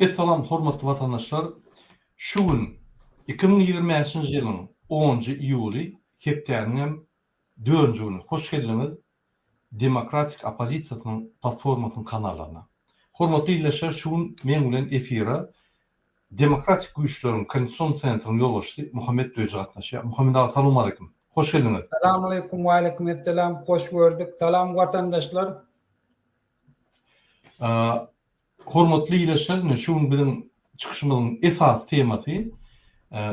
Essalam hormatly watandaşlar! Şu gün 2025-nji ýylyň onunjy iýuly hepdäniňem dördünji güni. Hoş geldiňiz Demokratik oppozisiýasynyň platformasynyň kanallaryna. Hormatly ildeşler şu gün meň bilen efire Demokratik güýçleriň Konstitusion sentriniň ýolbaşçysy Muhammet Döji gatnaşýar. Muhammet aga salowmaleýkim. Hoş geldiňiz. Salamaleýkum waleýkim esselam hoş gördük salam watandaşlar. Hormatly ildeşler ine şu gün biziň çykyşymyzyň esasy temasy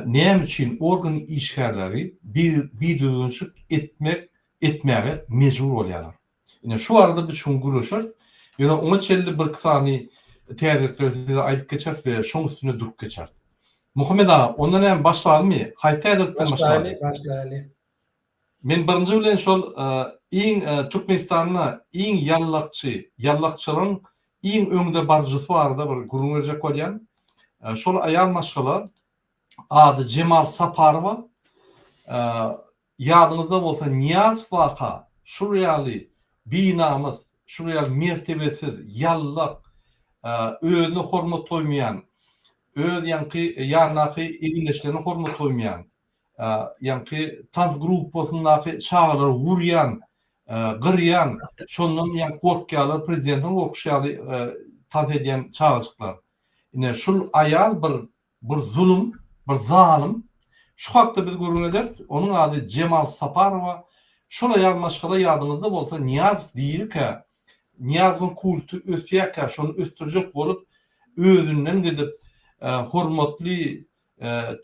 näme üçin organ işgärleri bidüzgünçilik etmek etmäge mejbur bolýarlar. Ine şu barada biz şu gün gürleşeris. Ýöne oňa çenli birki sany täzelikleri size aýdyp geçeris we şoň üstünde durup geçeris. Muhammet aga, onda näme başlalymy? Haýsy täzelikden başlaly? Başlaly, başlaly. Men birinji bilen şol iň Türkmenistanda iň ýallakçy, ýallakçylaryň iň öňde baryjysy barada bir gürrüň berjek bolýan. Şol aýal maşgala ady Jemal Saparowa. Ýadyňyzda bolsa Nyýazow waka şul ýaly binamys, şul ýaly mertebesiz, ýallak, özüne hormat goýmaýan, öz ýaňky ýanyndaky egindeşlerine hormat goýmaýan, ýaňky tans gruppasyndaky çagalary urýan, gyrýan, şondan ýaňky gorkýarlar, prezidentiň gorkuşy ýaly tans edýän çagajyklar. Ine şul aýal bir Bir zulum, bir zalym. Şu hakda biz gürrüň ederis. Onuň ady Jemal Saparowa. Şol aýal maşgala ýadyňyzda bolsa Nyýazow dirikä, Nyýazowyň kulty ösýärkä şony ösdürjek bolup özünden gidip hormatly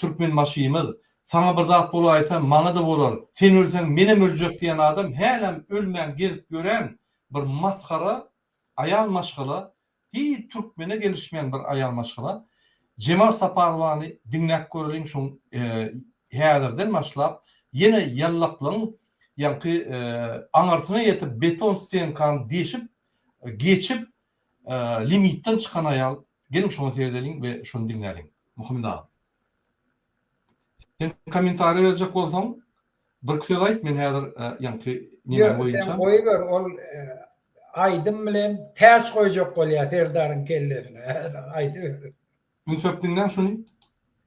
Türkmenbaşymyz saňa bir zat bolaýsa maňa-da bolar, sen ölseň menem öljek diýen adam hälem ölmän gezip ýören bir masgara aýal maşgala Hiç türkmene gelişmeýän bir aýal maşgala. Jemal Saparowany diňläp göreliň şoň häzirden başlap ýene ýallaklygyň ýaňky aňyrsyna ýetip beton stenkany deşip geçip limitden çykan aýal geliň şoňa seredeliň we şony diňläliň. Muhammet aga. Sen kommentariý berjek bolsaň Birki söz aýt men häzir ýaňky nemäni goýunça. Sen goýber ol aýdym bilen täç goýjak bolýar Serdaryň kellesine häzir aýdyber. Üns berip diňläň şuny.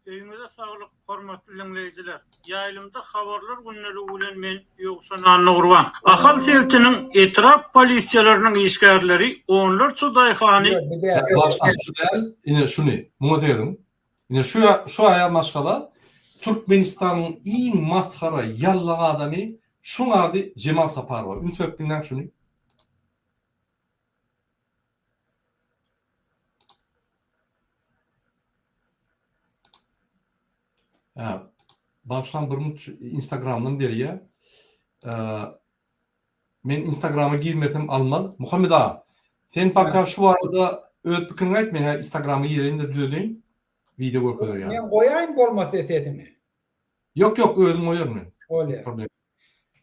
Öýüňize saglyk hormatly diňleýjiler. Ýaýlymda habarlar gündeligi bilen men Ýowşan Annagurban. Ahal sebitiniň etrap polisiýalarynyň işgärleri onlarça daýhany. Başdan şu däl, ine şuny, muňa serediň. Ine şu şu aýal maşgala Türkmenistanyň iň masgara ýallak adamy şuň ady Jemal Saparowa üns berip diňläň şuny. Hä, bagyşlaň bir minut şu instagramdan berýä. Men instagrama girmesem almaz. Muhammet aga, sen paka şu barada öz pikiriňi aýt men hä instagrama gireýin-de düzedeýin. Wideo görkezer ýaly. Men goýaýyn bolmasa sesini. Ýok ýok özüm goýaryn men. Bolýar. Problem.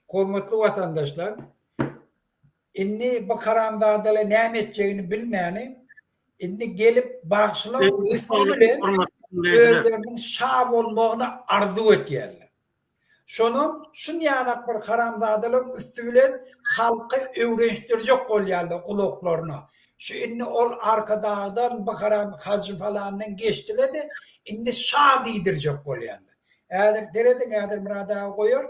Hormatly watandaşlar, indi bu haramzadalar näme etjegini bilmäni, indi gelip bagşylaryň üsti bilen özleriniň şa bolmagyny arzuw etýärler. Şonam şunýalak bir haramzadalaryň üsti bilen halky öwrenişdirjek bolýarlar gulaklaryna. Şu indi ol Arkadagdan bu haram hajy falandan geçdilerde indi şa diýdirjek bolýarlar. Häzir serediň häzir Myrat aga goýar.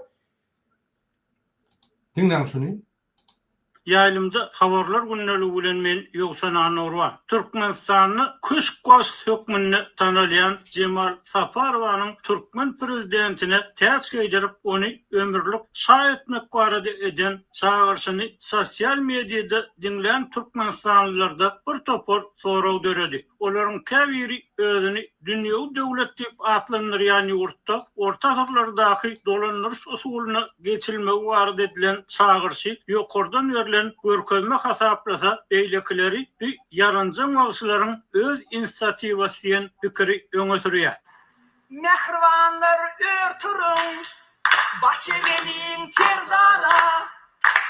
Diňläň şuny. Ýaýlymda Habarlar gündeligi bilen men Ýowşan Annagurban. Türkmenistanda köşk bagşysy hökmünde tanalýan Jemal Saparowanyň türkmen prezidentine täç geýdirip, ony ömürlik şa etmek barada eden çagyryşyny sosial mediada diňlän türkmenistanlylarda bir topar sorag döredi. Olaryň käbiri özüni dünýewi döwlet diýip atlandyrýan ýurtda orta asyrlardaky dolandyryş usulyna geçilmegi barada edilen çagyryşy ýokardan berlen görkezme hasaplasa, beýlekileri bu ýaranjaň bagşylaryň öz inisiatiwasy diýen pikiri öňe sürýär. Mähribanlar ör turuň, baş egeliň Serdara,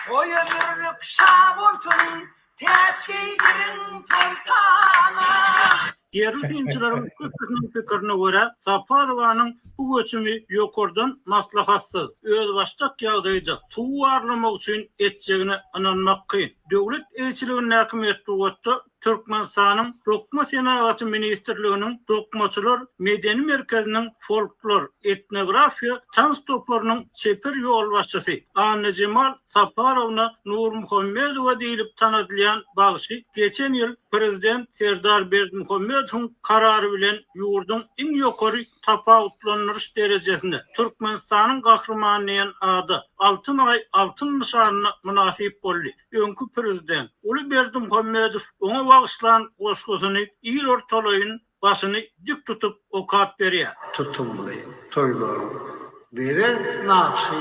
Goý ömürlik şa bolsun, täç geýdiriň soltana. Ýerli synçylaryň köpüsiniň pikirine görä, Saparowanyň bu göçümi ýokardan maslahatsyz, özbaşdak ýagdaýda suw barlamak üçin etjegine ynanmak kyn. Döwlet eýeçiligindäki metbugatda. Türkmenistanyň Dokma senagaty ministrliginiň Dokmaçylar medeni merkeziniň folklor, etnografiýa tans toparynyň çeper ýolbaşçysy Annajemal Saparowna Nurmuhammedowa diýlip tanadylýan bagşy geçen ýyl prezident Serdar Berdimuhamedowyň karary bilen ýurduň iň ýokary tapawutlandyryş derejesine, Türkmenistanyň Gahrymany diýen ada, Altyn Aý altyn nyşanyna mynasyp boldy. Öňki prezident uly Berdimuhamedow oňa bagyşlan goşgusyny il ortalaýyn başyny dik tutup okap berýär. Tutumly toýlaryň bezeg nagşy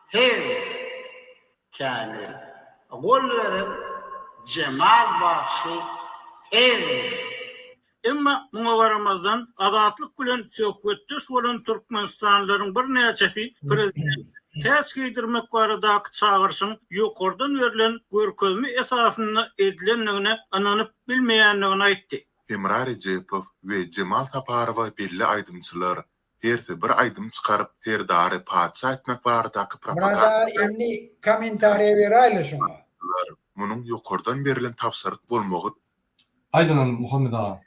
her kämil gol beren Jemal bagşy her. Emma muňa garamazdan, Azatlyk bilen söhbetdeş bolan türkmenistanlylaryň birnäçesi prezidente täç geýdirmek baradaky çagyryşyň ýokardan berlen görkezme esasynda edilendigine ynanyp bilmeýändigini aýtdy. Hemra Rejepow we Jemal Saparowa belli aýdymçylar. Hersi bir aýdym çykaryp Serdary patyşa etmek baradaky Myrat aga indi kommentariýa beräýle şuňa. Munuň ýokardan berlen tabşyryk bolmagy Aýdyňam Muhammet aga.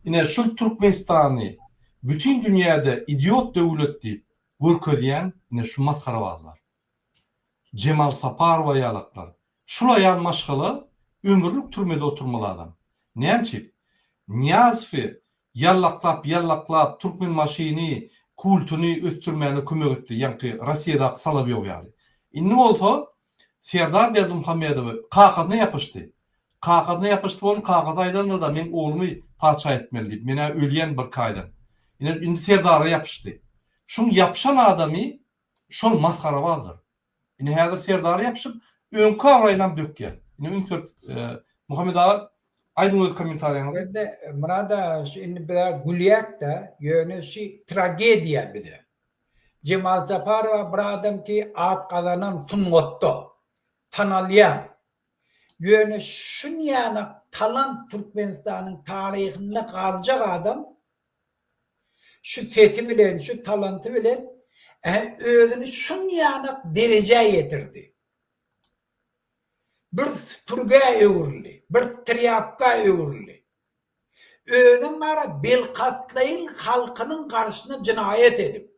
Ine şul Türkmenistany bütin dünýäde idiot döwlet diýip görkezýän ine şu masgarabazlar. Jemal Saparowa ýalaklar. Şul aýal maşgala ömürlik türmede oturmaly adam. Nämçip? Nyýazowy ýallaklap ýallaklap Türkmenbaşyny kultuny ösdürmäne kömek etdi ýaňky Rossiýadaky Solowýow ýaly. Indi bolsa Serdar Berdimuhamedowy kakasyna ýapyşdy. Kakasyna ýapyşdy bolun kakasy aýdandyr-da meň oglumy patyşa etmeli diýip men-ä ölýän birki aýdan. Ine indi Serdara ýapyşdy. Şuň ýapyşan adamy Şol masgarabazdyr. Indi häzir Serdara ýapyşyp, öňki abraýynam dökýär. Indi üns berip, Muhammet aga, aýdyň öz kommentariýaňyzy. Bende Myrat aga şu indi biz-ä gülýäk-de, ýöne şu tragediýa bize. Jemal Japarowa bir adam ki at gazanan sungatda, tanalýan. Ýöne şunýanak talant Türkmenistanyň taryhynda galjak adam Şu sesi bilen, şu talanty bilen özüni şunýanak derejä ýetirdi. Bir süpürgä öwrüldi, bir trýapka öwrüldi. Özem bara bilkastlaýyn halkynyň garşysyna jynaýat edip.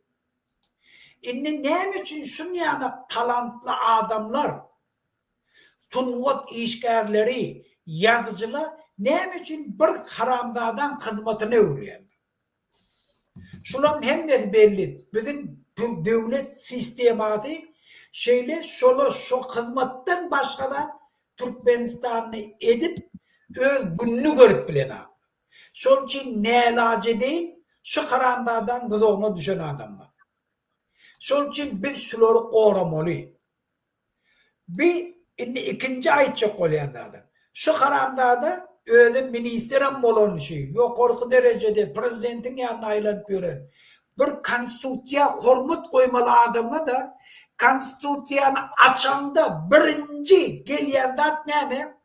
Indi näme üçin şunýanak talantly adamlar Sungat işgärleri, ýazyjylar näme üçin bir haramzadaň hyzmatyna öwrülýärler? Şulaň hemmesi belli. Biziň döwlet sistemasy şeýle şola şo hyzmatdan başga zat Türkmenistanda edip öz gününi görüp bilenok. Şol üçin nälajedeýin şu haramzadaň duzagyna düşen adamlar. Şol üçin biz şulary goramaly. Bi indi ikinji aýtjak bolýan zadym. Şu haramzada özi ministrem bolan şu ýokarky derejede prezidentiň ýanynda aýlanyp ýören bir konstitusiýa hormat goýmaly adamda-da konstitusiýany açaňda birinji gelýän zat näme?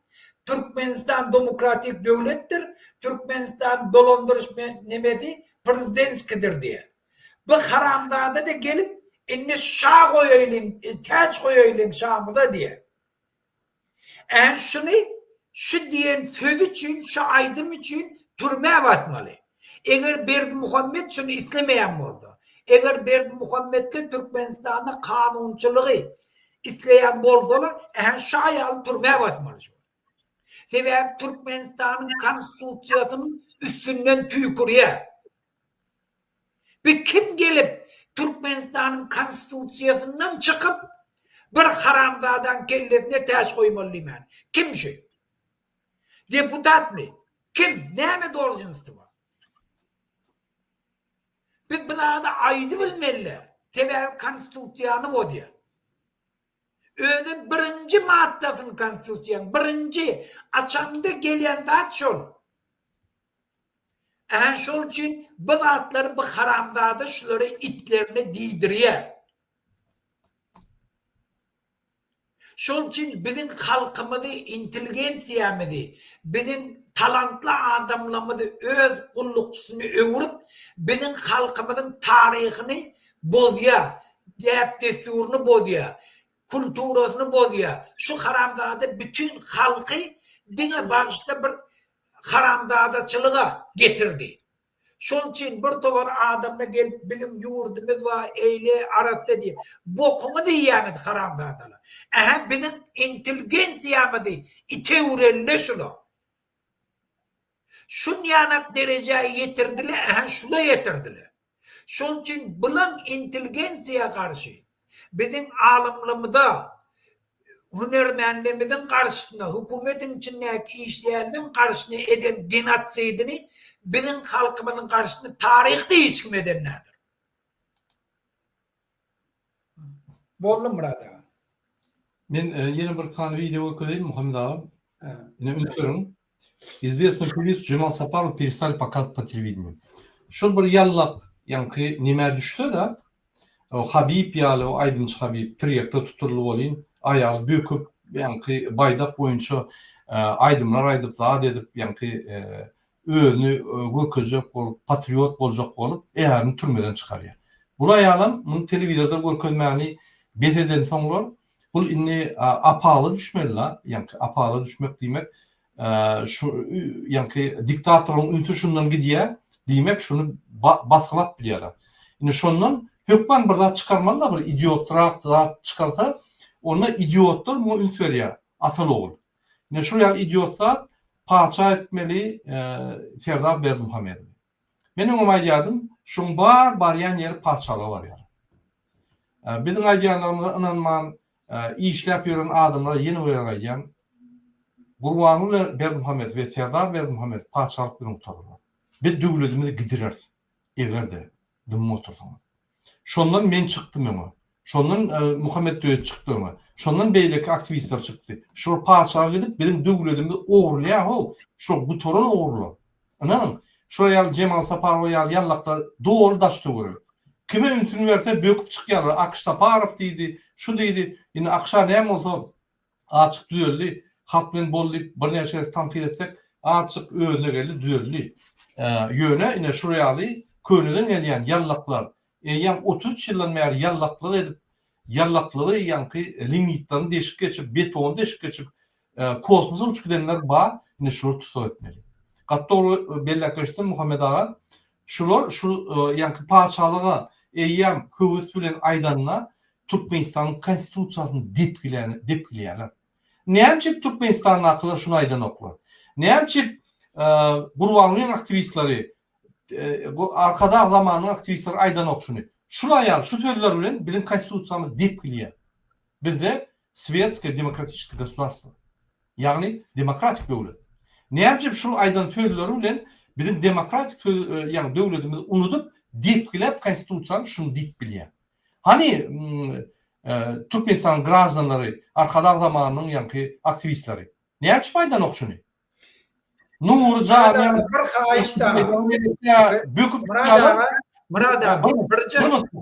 Türkmenistan demokratik döwletdir, Türkmenistan dolandyryş nemesi prezidentskidir diýýär. Bu haramzada-da gelip, indi şa goýaýlyň, täç goýaýlyň şamyza diýýär. Än şuny şu diýen sözi üçin, şu aýdym üçin türmä basmaly. Eger Berdimuhamet şuny islemeýän bolsa, eger Berdimuhametli Türkmenistanda kanunçylygy isleýän bolsalar, än şu aýaly türmä basmaly şu. Sebäbi Türkmenistanyň konstitusiýasynyň üstünden tüýkürýär. Bir kim gelip Türkmenistanyň konstitusiýasyndan çykyp bir haramzadaň kellesine täç goýmaly diýmän. Kim şu? Deputatmy? Kim? Näme dolžnosti bar? Biz bu zady aýdybilmeli. Sebäbi konstitusiýany bozýar. Özem birinji maddasyny konstitusiýaň birinji açaňda gelýän zat şol. Ähä şol üçin bu zatlary bu haramzada şulara itlerine diýdirýär. Şol üçin biziň halkymyzy intelligensiýamyzy biziň talantly adamlamyzy öz gullukçysyna öwrüp biziň halkymyzyň taryhyny bozýar däp dessuryny bozýar. kulturasyny bozýar. Şu haramzada bütin halky diňe bagşda bir haramzadaçylyga getirdi. Şol üçin bir towar adamlar gelip biziň ýurdumyz bar eýle arassa diýip bokuňyzy iýýäňiz haramzadalar. Ähä biziň intelgensiýamyzy ite öwrenle şular. Şunýanak derejä ýetirdiler ähä şula ýetirdiler. Şol üçin bulan intelgensiýa garşy biziň alymlymyza hünermenlerimiziň garşysyna, hökümetiň içindäki işleýänleriň garşysyna eden genosidini biziň halkymyzyň garşysyna taryhda hiç kim eden däldir. Boldy Myrat aga. Men ýene bir sany wideo görkezeýin Muhammet aga. Ine üns beriň. Известную певицу Jemal Saparow перестали показывать по телевидению. Şol bir ýallak ýaňky nemä düşse-de, o Habib ýaly o aýdymçy Habib tirýekde tutuldy welin, aýaly böküp ýaňky baýdak boýunça aýdymlar aýdyp zat edip ýaňky özüni görkezjek bolup, patriot boljak bolup, ärini türmeden çykarýar. Bul aýalam muny telewizorda görkezmäni bes edensoňlar, bul indi apala düşmeli-la, ýaňky apala düşmek diýmek, şu ýaňky diktatoryň ünsi şundan gidýär, diýmek şuny basgylap bilýärler. Indi şondan hökman bir zat çykarmaly-la, bir idiotrak zat çykarsa, onda idiotlar muňa üns berýär, ataly-ogul. Ine şul ýaly idiot zat patyşa etmeli Serdar Berdimuhamedowy. Men öňem aýdýardym, şuň bar barýan ýeri patyşalyga barýar. Biziň aýdýanlarymyza ynanman işläp ýören adamlara ýene bir gezek aýdýan, Gurbanguly Berdimuhamedow we Serdar Berdimuhamedow patyşalyk bilen gutararlar. Biz döwletimizi gidireris eger-de dymyp otursaňyz. Şondan men çykdym öňe. Şondan Muhammet Döwet çykdy öňe. Şondan beýleki aktiwistler çykdy. Şular patyşaga gidip biziň döwledimizi ogurlaýar how. Şo gutaran ogrular. Ynanyň, şular ýaly Jemal Saparowa ýaly ýallaklar doly daş töwerek. Kime ünsüni berse böküp çykýarlar. Akyş Saparow diýdi, şu diýdi. Indi Akyşa näme bolsa Azjyk düzeldi. Halk bilen bol diýip birnäçe gezek tankyt etsek, azjyk özüne geldi, düzeldi. Ýöne ine şular ýaly köneden gelýän ýallaklar eýýäm 33 ýyldan bäri ýallaklyk edip, ýallaklygy ýaňky limitlerini deşip geçip, betony deşip geçip, kosmosa uçup gidenler bar, ine şulary tussag etmeli. Gaty dogry belläp geçdiň Muhammet aga. Şular şu ýaňky patyşalyga eýýäm höwes bilen aýdanda Türkmenistanyň konstitusiýasyny depgiläni depgileýärler. Näme üçin Türkmenistandakylar şuny aýdanoklar? Näme üçin Gurbangulyň aktiwistleri, Arkadag zamanynyň aktiwistleri aýdanok şuny? Şul aýal şu sözler bilen biziň konstitusiýamyzy depgileýär. Bizde swetskiý demokratiçeskiý gosudarstwo. Ýagny demokratik döwlet. Näme üçin şul aýdan sözleri bilen biziň demokratik söz ýagny döwletimizi unudyp depgiläp konstitusiýany şuny diýip bilýär. Hany Türkmenistanyň graždanlary, Arkadag zamanynyň ýaňky aktiwistleri? Näme üçin aýdanok şuny? Nury Janyň bir haýyş dagy. Böküp Myrat aga, Myrat aga, birje bir minut,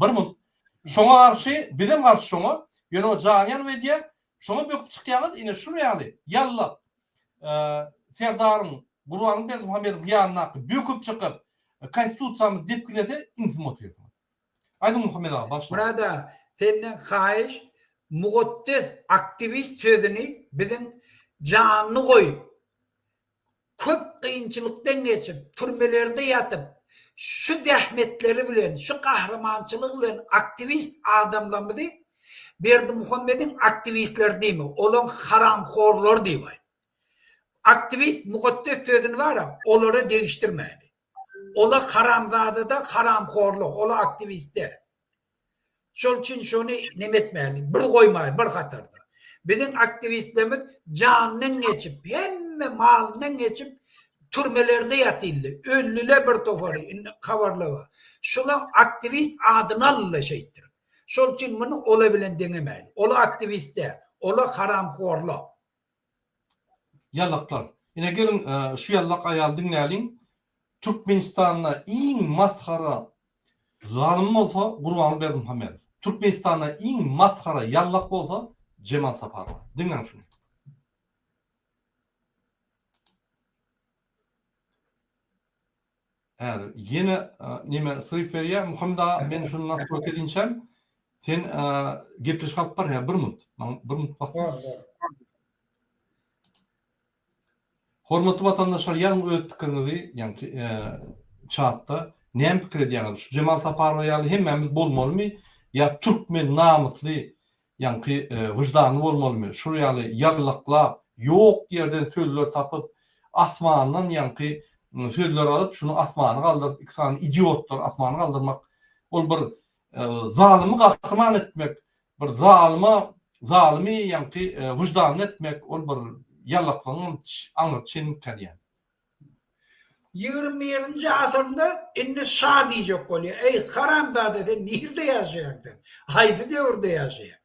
bir minut. Şoňa garşy, bizem garşy şoňa. Ýöne o jany ýanyp edýär. Şoňa böküp çykýaňyz, ine şul ýaly ýallak Serdaryň, Gurbanguly Berdimuhamedowyň ýanyndaky böküp çykyp, Konstitusiýamyzy depgilese, iňsim otyrsyňyz. Aýdyň Muhammet aga, bagyşlaň. Myrat aga, senden haýyş, mukaddes aktiwist sözüni biziň janyny goýup, köp kynçylykdan geçip, türmelerde ýatyp, şu zähmetleri bilen, şu gahrymançylygy bilen aktiwist adamlarymyzy Berdimuhamediň aktiwistleri diýme, olaň haramhorlary diýip aýt. Aktiwist mukaddes sözüni bar-a, olara degişdirmäli. Ola haramzadada haramhorlyk, ola aktiwistde. Şol üçin şony neme etmäli, bir goýmaly bir hatarda. Biziň aktiwistlerimiz janyndan geçip, hemme malyndan geçip türmelerde ýatyldy, öldüler bir topary, indi habarlar bar. Şulaň aktiwist adyny aldylar şeýtdirip. Şol üçin muny ola bilen deňemäli. Ola aktiwist däl, ola haramhorlar. Ýallaklar. Ine geliň şu ýallak aýaly diňläliň. Türkmenistanda iň masgara zalym bolsa Gurbanguly Berdimuhamedow. Türkmenistanda iň masgara ýallak bolsa Jemal Saparowa. Diňläň şuny. Häzir ýene neme sryf berýär. Muhammet aga men şuny nastroýka edinçäm. Sen gepleşik alyp bar hä bir minut. Maňa bir minut wagt ber. Hormatly watandaşlar ýazyň öz pikiriňizi ýaňky çatda näme pikir edýäňiz şu Jemal Saparowa ýaly hemmämiz bolmalymy ýa türkmen namysly ýaňky wyždanly bolmalymy şul ýaly ýallaklap ýok ýerden sözler tapyp asmandan ýaňky sözler alyp şuny asmana galdyryp iki sany idiotlary asmana galdyrmak ol bir Zalymy gahryman etmek, bir zalyma, zalymy ýaňky wyždanly etmek, ol bir ýallaklygyňam aňry çenmikä diýýän. 21-nji asyrda indi şa diýjek bolýar. Eý, haramzada sen nirde ýaşaýaň sen? Haýsy döwürde ýaşaýaň?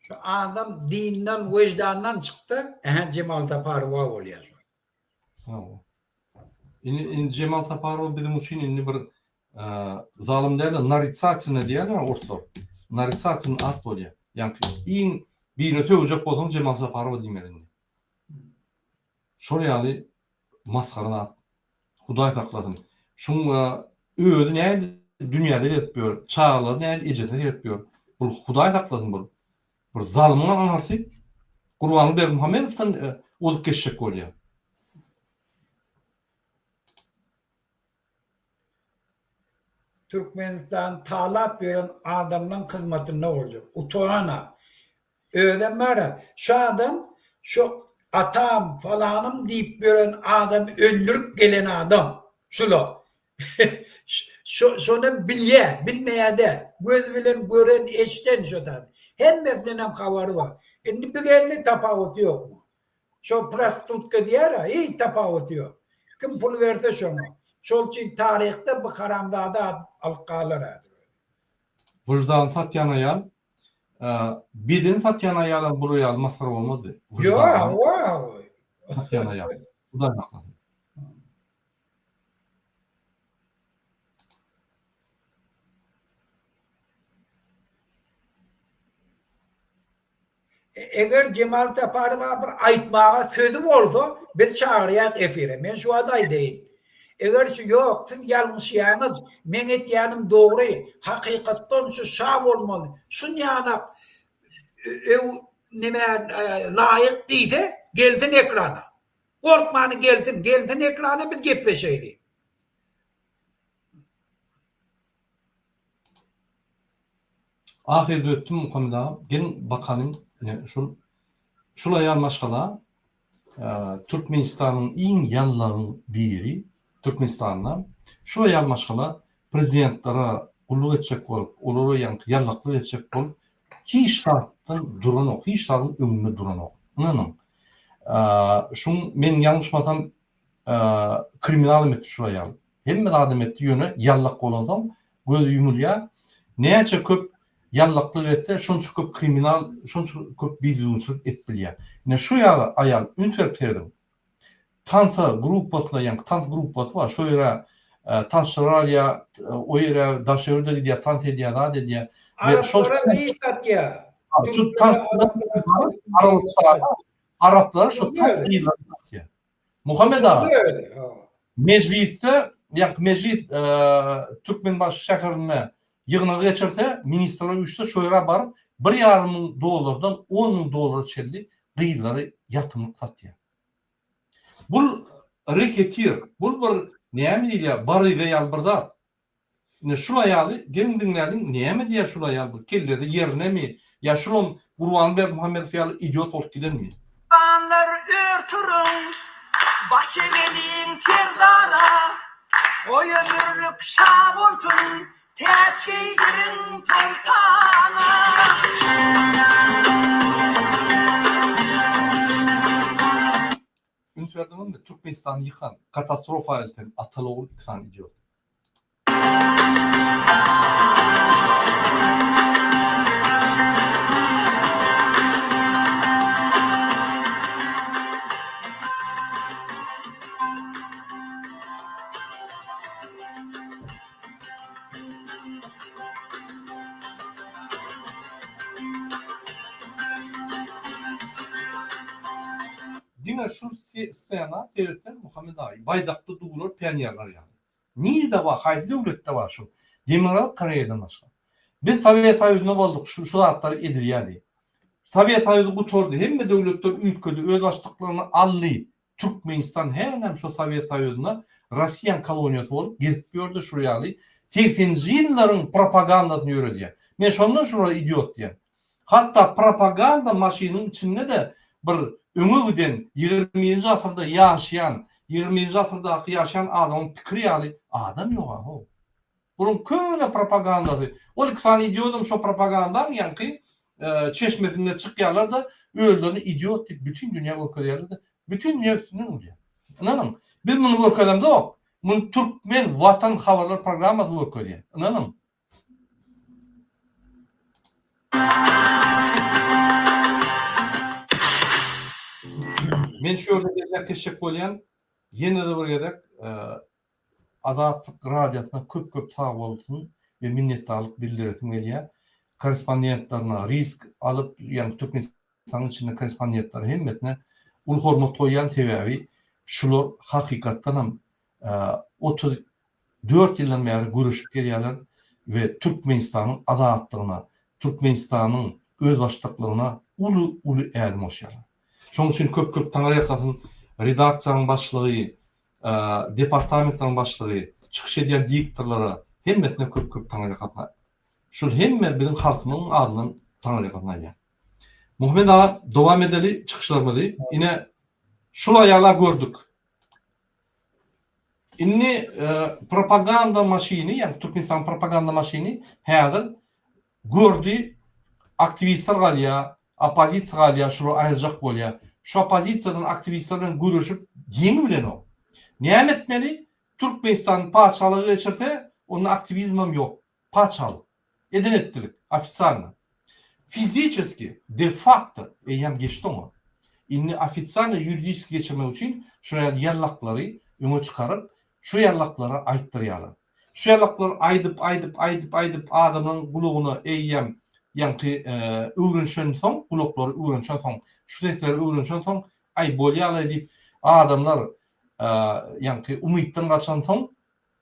Şu adam dinden, wejdandan çyksa, ähä Jemal Saparowa bolýar şol. Hawa. Indi indi Jemal Saparowa biziň üçin indi bir zalym däl-de naritsatelnyý diýýärler orslar. Naritsatelnyý at bolýar. Ýaňky iň birine sögjek bolsaň Jemal Saparowa diýmeli indi. Şol ýaly masgara zat. Hudaý saklasyn. Şuň özi nähili dünýäde gezip ýör, çagalary nähili ejesine seredip ýör. Bul Hudaý saklasyn bul. Bir zalymyň aňyrsy Gurbanguly Berdimuhamedowdan ozup geçjek bolýar. Türkmenistan talap ýören adamlaň hyzmatynda boljak. Utana. Özem bara şu adam şu atam falanym diýip ýören adamy öldürip gelen adam şula. Şo şonam bilýä, bilmeýä däl. Göz bilen gören, eşden şo zady. Hemmesindenem habary bar. Indi bir geldi tapawuty ýok muň. Şo prostitutka diýýär-ä, hiç tapawuty ýok. Kim pul berse şoňa. Şol üçin taryhda bu haramzada at alyp galar häzir. Wyždany satýan aýal, bedeni satýan aýalam bular ýaly masgara bolmazdy. Ýok, hawa, hawa. Satýan aýal. Hudaý saklasyn. Eger Jemal Saparowa bir aýtmaga sözi bolsa, biz çagyrýas efire. Men şu wagt aýdaýyn. Eger şu ýok, siz ýalňyşýaňyz, meň etýänim dogry, hakykatdan şu şa bolmaly, şunýanak öw neme laýyk diýse, gelsin ekrana. Gorkmany gelsin, gelsin ekrana biz gepleşeýli. Ahyry düzetdim Muhammet agam. Geliň bakalyň ine şul şul aýal maşgala Türkmenistanyň iň ýallagyň biri Türkmenistanda şul aýal maşgala prezidentlere gulluk etjek bolup olara ýaňky ýallaklyk etjek bolup hiç zatdan duranok hiç zadyň öňünde duranok ynanyň şuň men ýalňyşmasam kriminalam etdi şul aýal Hemme zadam etdi ýöne ýallak bolansoň gözi ýumulýar. Näçe köp ýallaklyk etse şonça köp kriminal şonça köp bidüzgünçilik edip bilýär. Ine şu ýaly aýal üns berip serediň. Tansa gruppasyna ýaňky tans gruppasy bar şo ýere tansçylar alýar o ýere daşary ýurda gidýär tans edýär zat edýär. Araplara gyz satýar. Şu tans araplara şu tans gyzlaryny satýar. Muhammet aga, mejlisde, ýa mejlis Türkmenbaşy şäherinde ýygnagy geçirse, ministrler üýşse, şo ýere baryp, bir ýarym müň dollardan on müň dollara çenli gyzlary ýatymlyk satýar. Bul reketir, bul bir näme diýilýär, baryga ýaly bir zat. Ine şul aýaly geliň diňläliň näme diýýär şul aýal bu kellesi ýerindemi ýa şulam Gurbanguly Berdimuhamedow ýaly idiot bolup gidenmi. Mähribanlar ör turuň, baş egeliň Serdara, Goý ömürlik şa bolsun, täç geýdiriň soltana. Üns berdiňizmi Türkmenistany ýykan, katastrofa elten ataly-ogul iki sany idiot. Diňe şu ssena seretseň Muhammet aga baýdakda durar pionerler ýaly. Nirde bar, haýsy döwletde bar şu? Demirgazyk Koreýadan başga. Biz Sowet Soýuzynda bolduk, şu şu zatlar edilýärdi. Sowet Soýuzy gutardy, hemme döwletler üýtgedi, özbaşdaklygyny aldy. Türkmenistan hälem şo Sowet Soýuzynda Rossiýaň koloniýasy bolup gezip ýördi şul ýaly segseninji ýyllaryň propagandasyny ýöredýär. Men şondan şulara idiot diýýän. Hatda propaganda maşynyň içinde-de bir öňe giden ýigriminji asyrda ýaşaýan, ýigriminji asyrdaky ýaşaýan adamyň pikiri ýaly adam ýoga how. Bularyň köne propagandasy. Ol iki sany idiodam şo propagandaň ýaňky çeşmesinde çykýarlar-da, özlerini idiot diýip bütin dünýä görkezýärler-de, bütin dünýä üstünden gülýär. Ynanyň, biz muny görkezemzok. Muny Türkmen Watan habarlar programmasy görkezýär. Ynanyň. Men şu ýerde belläp geçjek bolýan, ýene-de bir gezek Azatlyk Radiosyna köp köp sag bolsun we minnetdarlyk bildiresim gelýär. Korrespondentlerine risk alyp, ýagny Türkmenistanyň içinde korrespondentlere hemmesine uly hormat goýýan, sebäbi şular hakykatdanam 34 ýyldan bäri göreşip gelýärler we Türkmenistanyň azatlygyna, Türkmenistanyň özbaşdaklygyna uly uly ädim goşýarlar. Şonuň üçin köp köp taňryýalkasyn redaksiýanyň başlygy, departamentleriň başlygy, çykyş edýän diktorlara hemmesine köp köp taňryýalkasyn. Şul hemme biziň halkymyzyň adyndan taňryýalkasyn aýdýan. Muhammet aga dowam edeli çykyşlarymyzy. Ine şul aýala gördük. Indi propaganda maşyny, ýagny Türkmenistanyň propaganda maşyny häzir gördi, aktiwistler galýar, oppozisiýa galýar, şulary aýyrjak bolýar. Şu oppozisiýadan aktiwistler bilen göreşip ýeňi bilenok. Näme etmeli? Türkmenistan patyşalyga geçirse, onda aktiwizmem ýok. Patyşalyk. Eden etdilik. Ofitsialno. Fiziçeski, de fakto eýýäm geçdi oňa. Indi ofitsialno ýuridiski geçirmek üçin şu ýaly ýallaklary öňe çykaryp, şu ýallaklara aýtdyrýarlar. Şu ýallaklary aýdyp, aýdyp, aýdyp, aýdyp adamlaryň gulagyna eýýäm ýaňky öwrenişensoň, gulaklary öwrenişensoň, şu sesleri öwrenişensoň, aý bolýa-laý diýip adamlar ýaňky umytdan gaçansoň,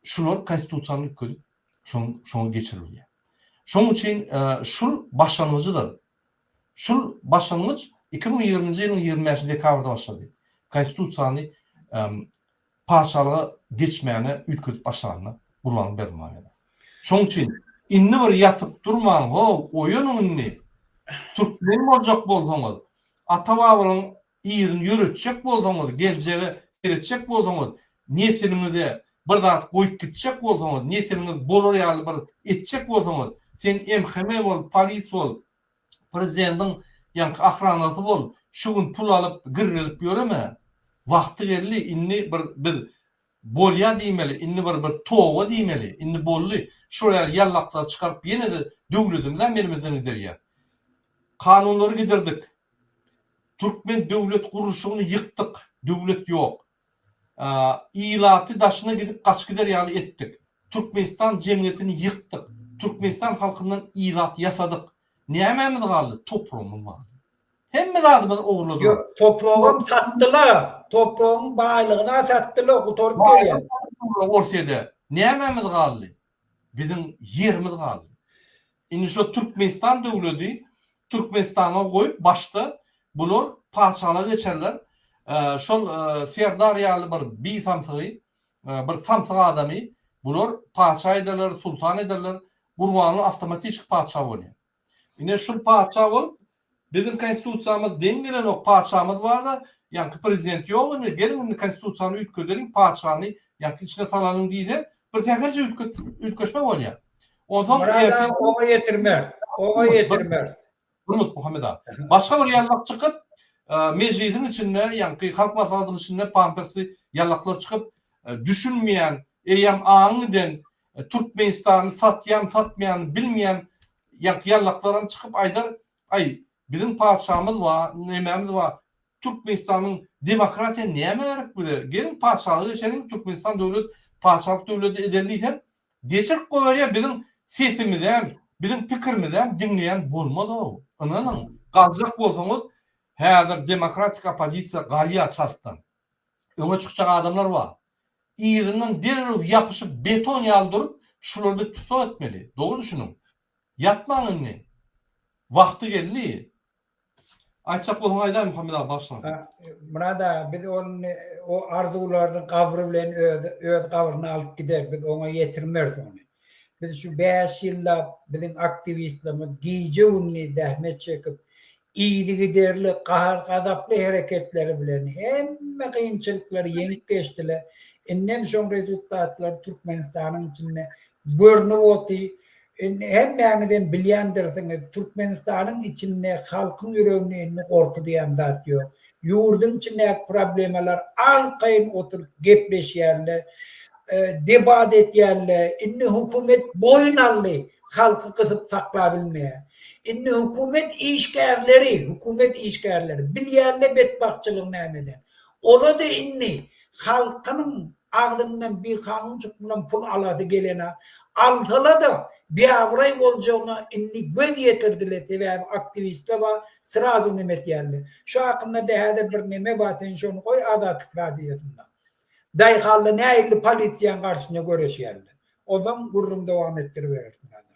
şular konstitusiýany üýtgedip şoň şoňa geçirilýär. Şoň üçin şul başlangyjydyr. Şul başlangyç 2020-nji ýylyň 25 dekabrda başlady. Konstitusiýany patyşalyga geçmäne üýtgedip başlanda Gurbanguly Berdimuhamedow. Şoň üçin indi bir ýatyp durmaň how, oýanyň indi. Türkmen boljak bolsaňyz, ata-babalaryň yzyny ýöretjek bolsaňyz, geljege seretjek bolsaňyz, nesliňize bir zat goýup gitjek bolsaňyz, nesliňiz bolar ýaly bir etjek bolsaňyz, sen MHM bol, polis bol, prezidentiň ýaňky ahranasy bol, şu gün pul alyp girrelip ýöreme. Wagty geldi, indi bir biz bolýa diýmeli, indi bir bir toba diýmeli, indi boldy. Şol ýaly ýallaklary çykaryp ýene-de döwledimizem elimizden giderýäs. Kanunlary gidirdik. Türkmen döwlet gurluşygyny ýykdyk, döwlet ýok. Ilaty daşyna gidip gaçyp gider ýaly etdik. Türkmenistan jemgyýetini ýykdyk. Türkmenistan halkyndan ilat ýasadyk. Nämämiz galdy? Topragymyz galdy. Hemme zadymyzy ogurladylar. Ýok, topragam satdylar. Topragyň baýlygyna satdylar, gutaryp gelýär. Orsýede nämämiz galdy? Biziň ýerimiz galdy. Indi şo Türkmenistan döwledi Türkmenistana goýup başda bular patyşalyga geçerler. Şol Serdar ýaly bir bi samsygy, bir samsyk adamy bular patyşa ederler, sultan ederler. Gurbanguly awtomatiçki patyşa bolýar. Ine şul patyşa bolup biziň konstitusiýamyz deň gelenok patyşamyz barda ýaňky prezident ýok indi geliň indi konstitusiýany üýtgedeliň patyşany ýaňky içine salalyň diýse bir sähelçe üýtgeşme bolýar. Onsoň Myrat aga oňa ýetirmer. Oňa ýetirmer. Bir minut Muhammet aga. Başga bir ýallak çykyp mejlisiň içinde ýaňky halk maslahatynyň içinde pampersli ýallaklar çykyp düşünmeýän eýýäm aňy giden Türkmenistany satýan satmaýanyny bilmeýän ýaňky ýallaklaram çykyp aýdar, aý, biziň patyşamyz bar, nemämiz bar, Türkmenistanyň demokratiýa nämä gerek bize, geliň patyşalyga geçeliň, Türkmenistan döwlet patyşalyk döwleti edeli diýseň, geçirip goýberýär, biziň sesimizem, biziň pikirimizem diňleýän bolmaz-ow, ynanyň, galjak bolsaňyz. Häzir demokratik oppozisiýa galýar çaltdan. Öňe çykjak adamlar bar. Yzyndan derrew ýapyşyp beton ýaly durup şulary biz tussag etmeli. Dogry düşüniň. Ýatmaň indi. Wagty geldi. Aýtjak bolsaň aýdaý Muhammet aga bagyşlaň. Myrat aga biz ony o arzuwlaryny gabry bilen öz öz gabryna alyp gider biz oňa ýetirmeris ony. Biz şu bäş ýyllap biziň aktiwistlerimiz gije gündiz zähmet çekip yzygiderli gahar gazaply hereketleri bilen hemme kynçylyklary ýeňip geçdiler. Indem şoň rezultatlary Türkmenistanyň içinde görnüp oty. Indi hemmäňizem bilýändirsiňiz, Türkmenistanyň içinde halkyň ýüreginde indi gorky diýen zat ýok. Ýurduň içindäki problemalar arkaýyn oturyp gepleşýärler, debat etýärler. Indi hökümet boýun aldy, halky gysyp saklabilmeýär. Indi hökümet işgärleri, hökümet işgärleri bilýärler betbagtçylygy nämeden. Ola-da indi halkynyň Agzyndan bikanun çykdylan pul alasy gelena, alsala-da biabraý boljagyna indi göz ýetirdiler, sebäbi aktiwistler bar, srazu neme etýärler. Şu hakynda-da häzir bir neme bar, sen şony goý Azatlyk radiosynda. Daýhanlar nähili polisiýaň garşysyna göreşýärler. Onsoň gürrüň dowam etdiribereris Myrat aga.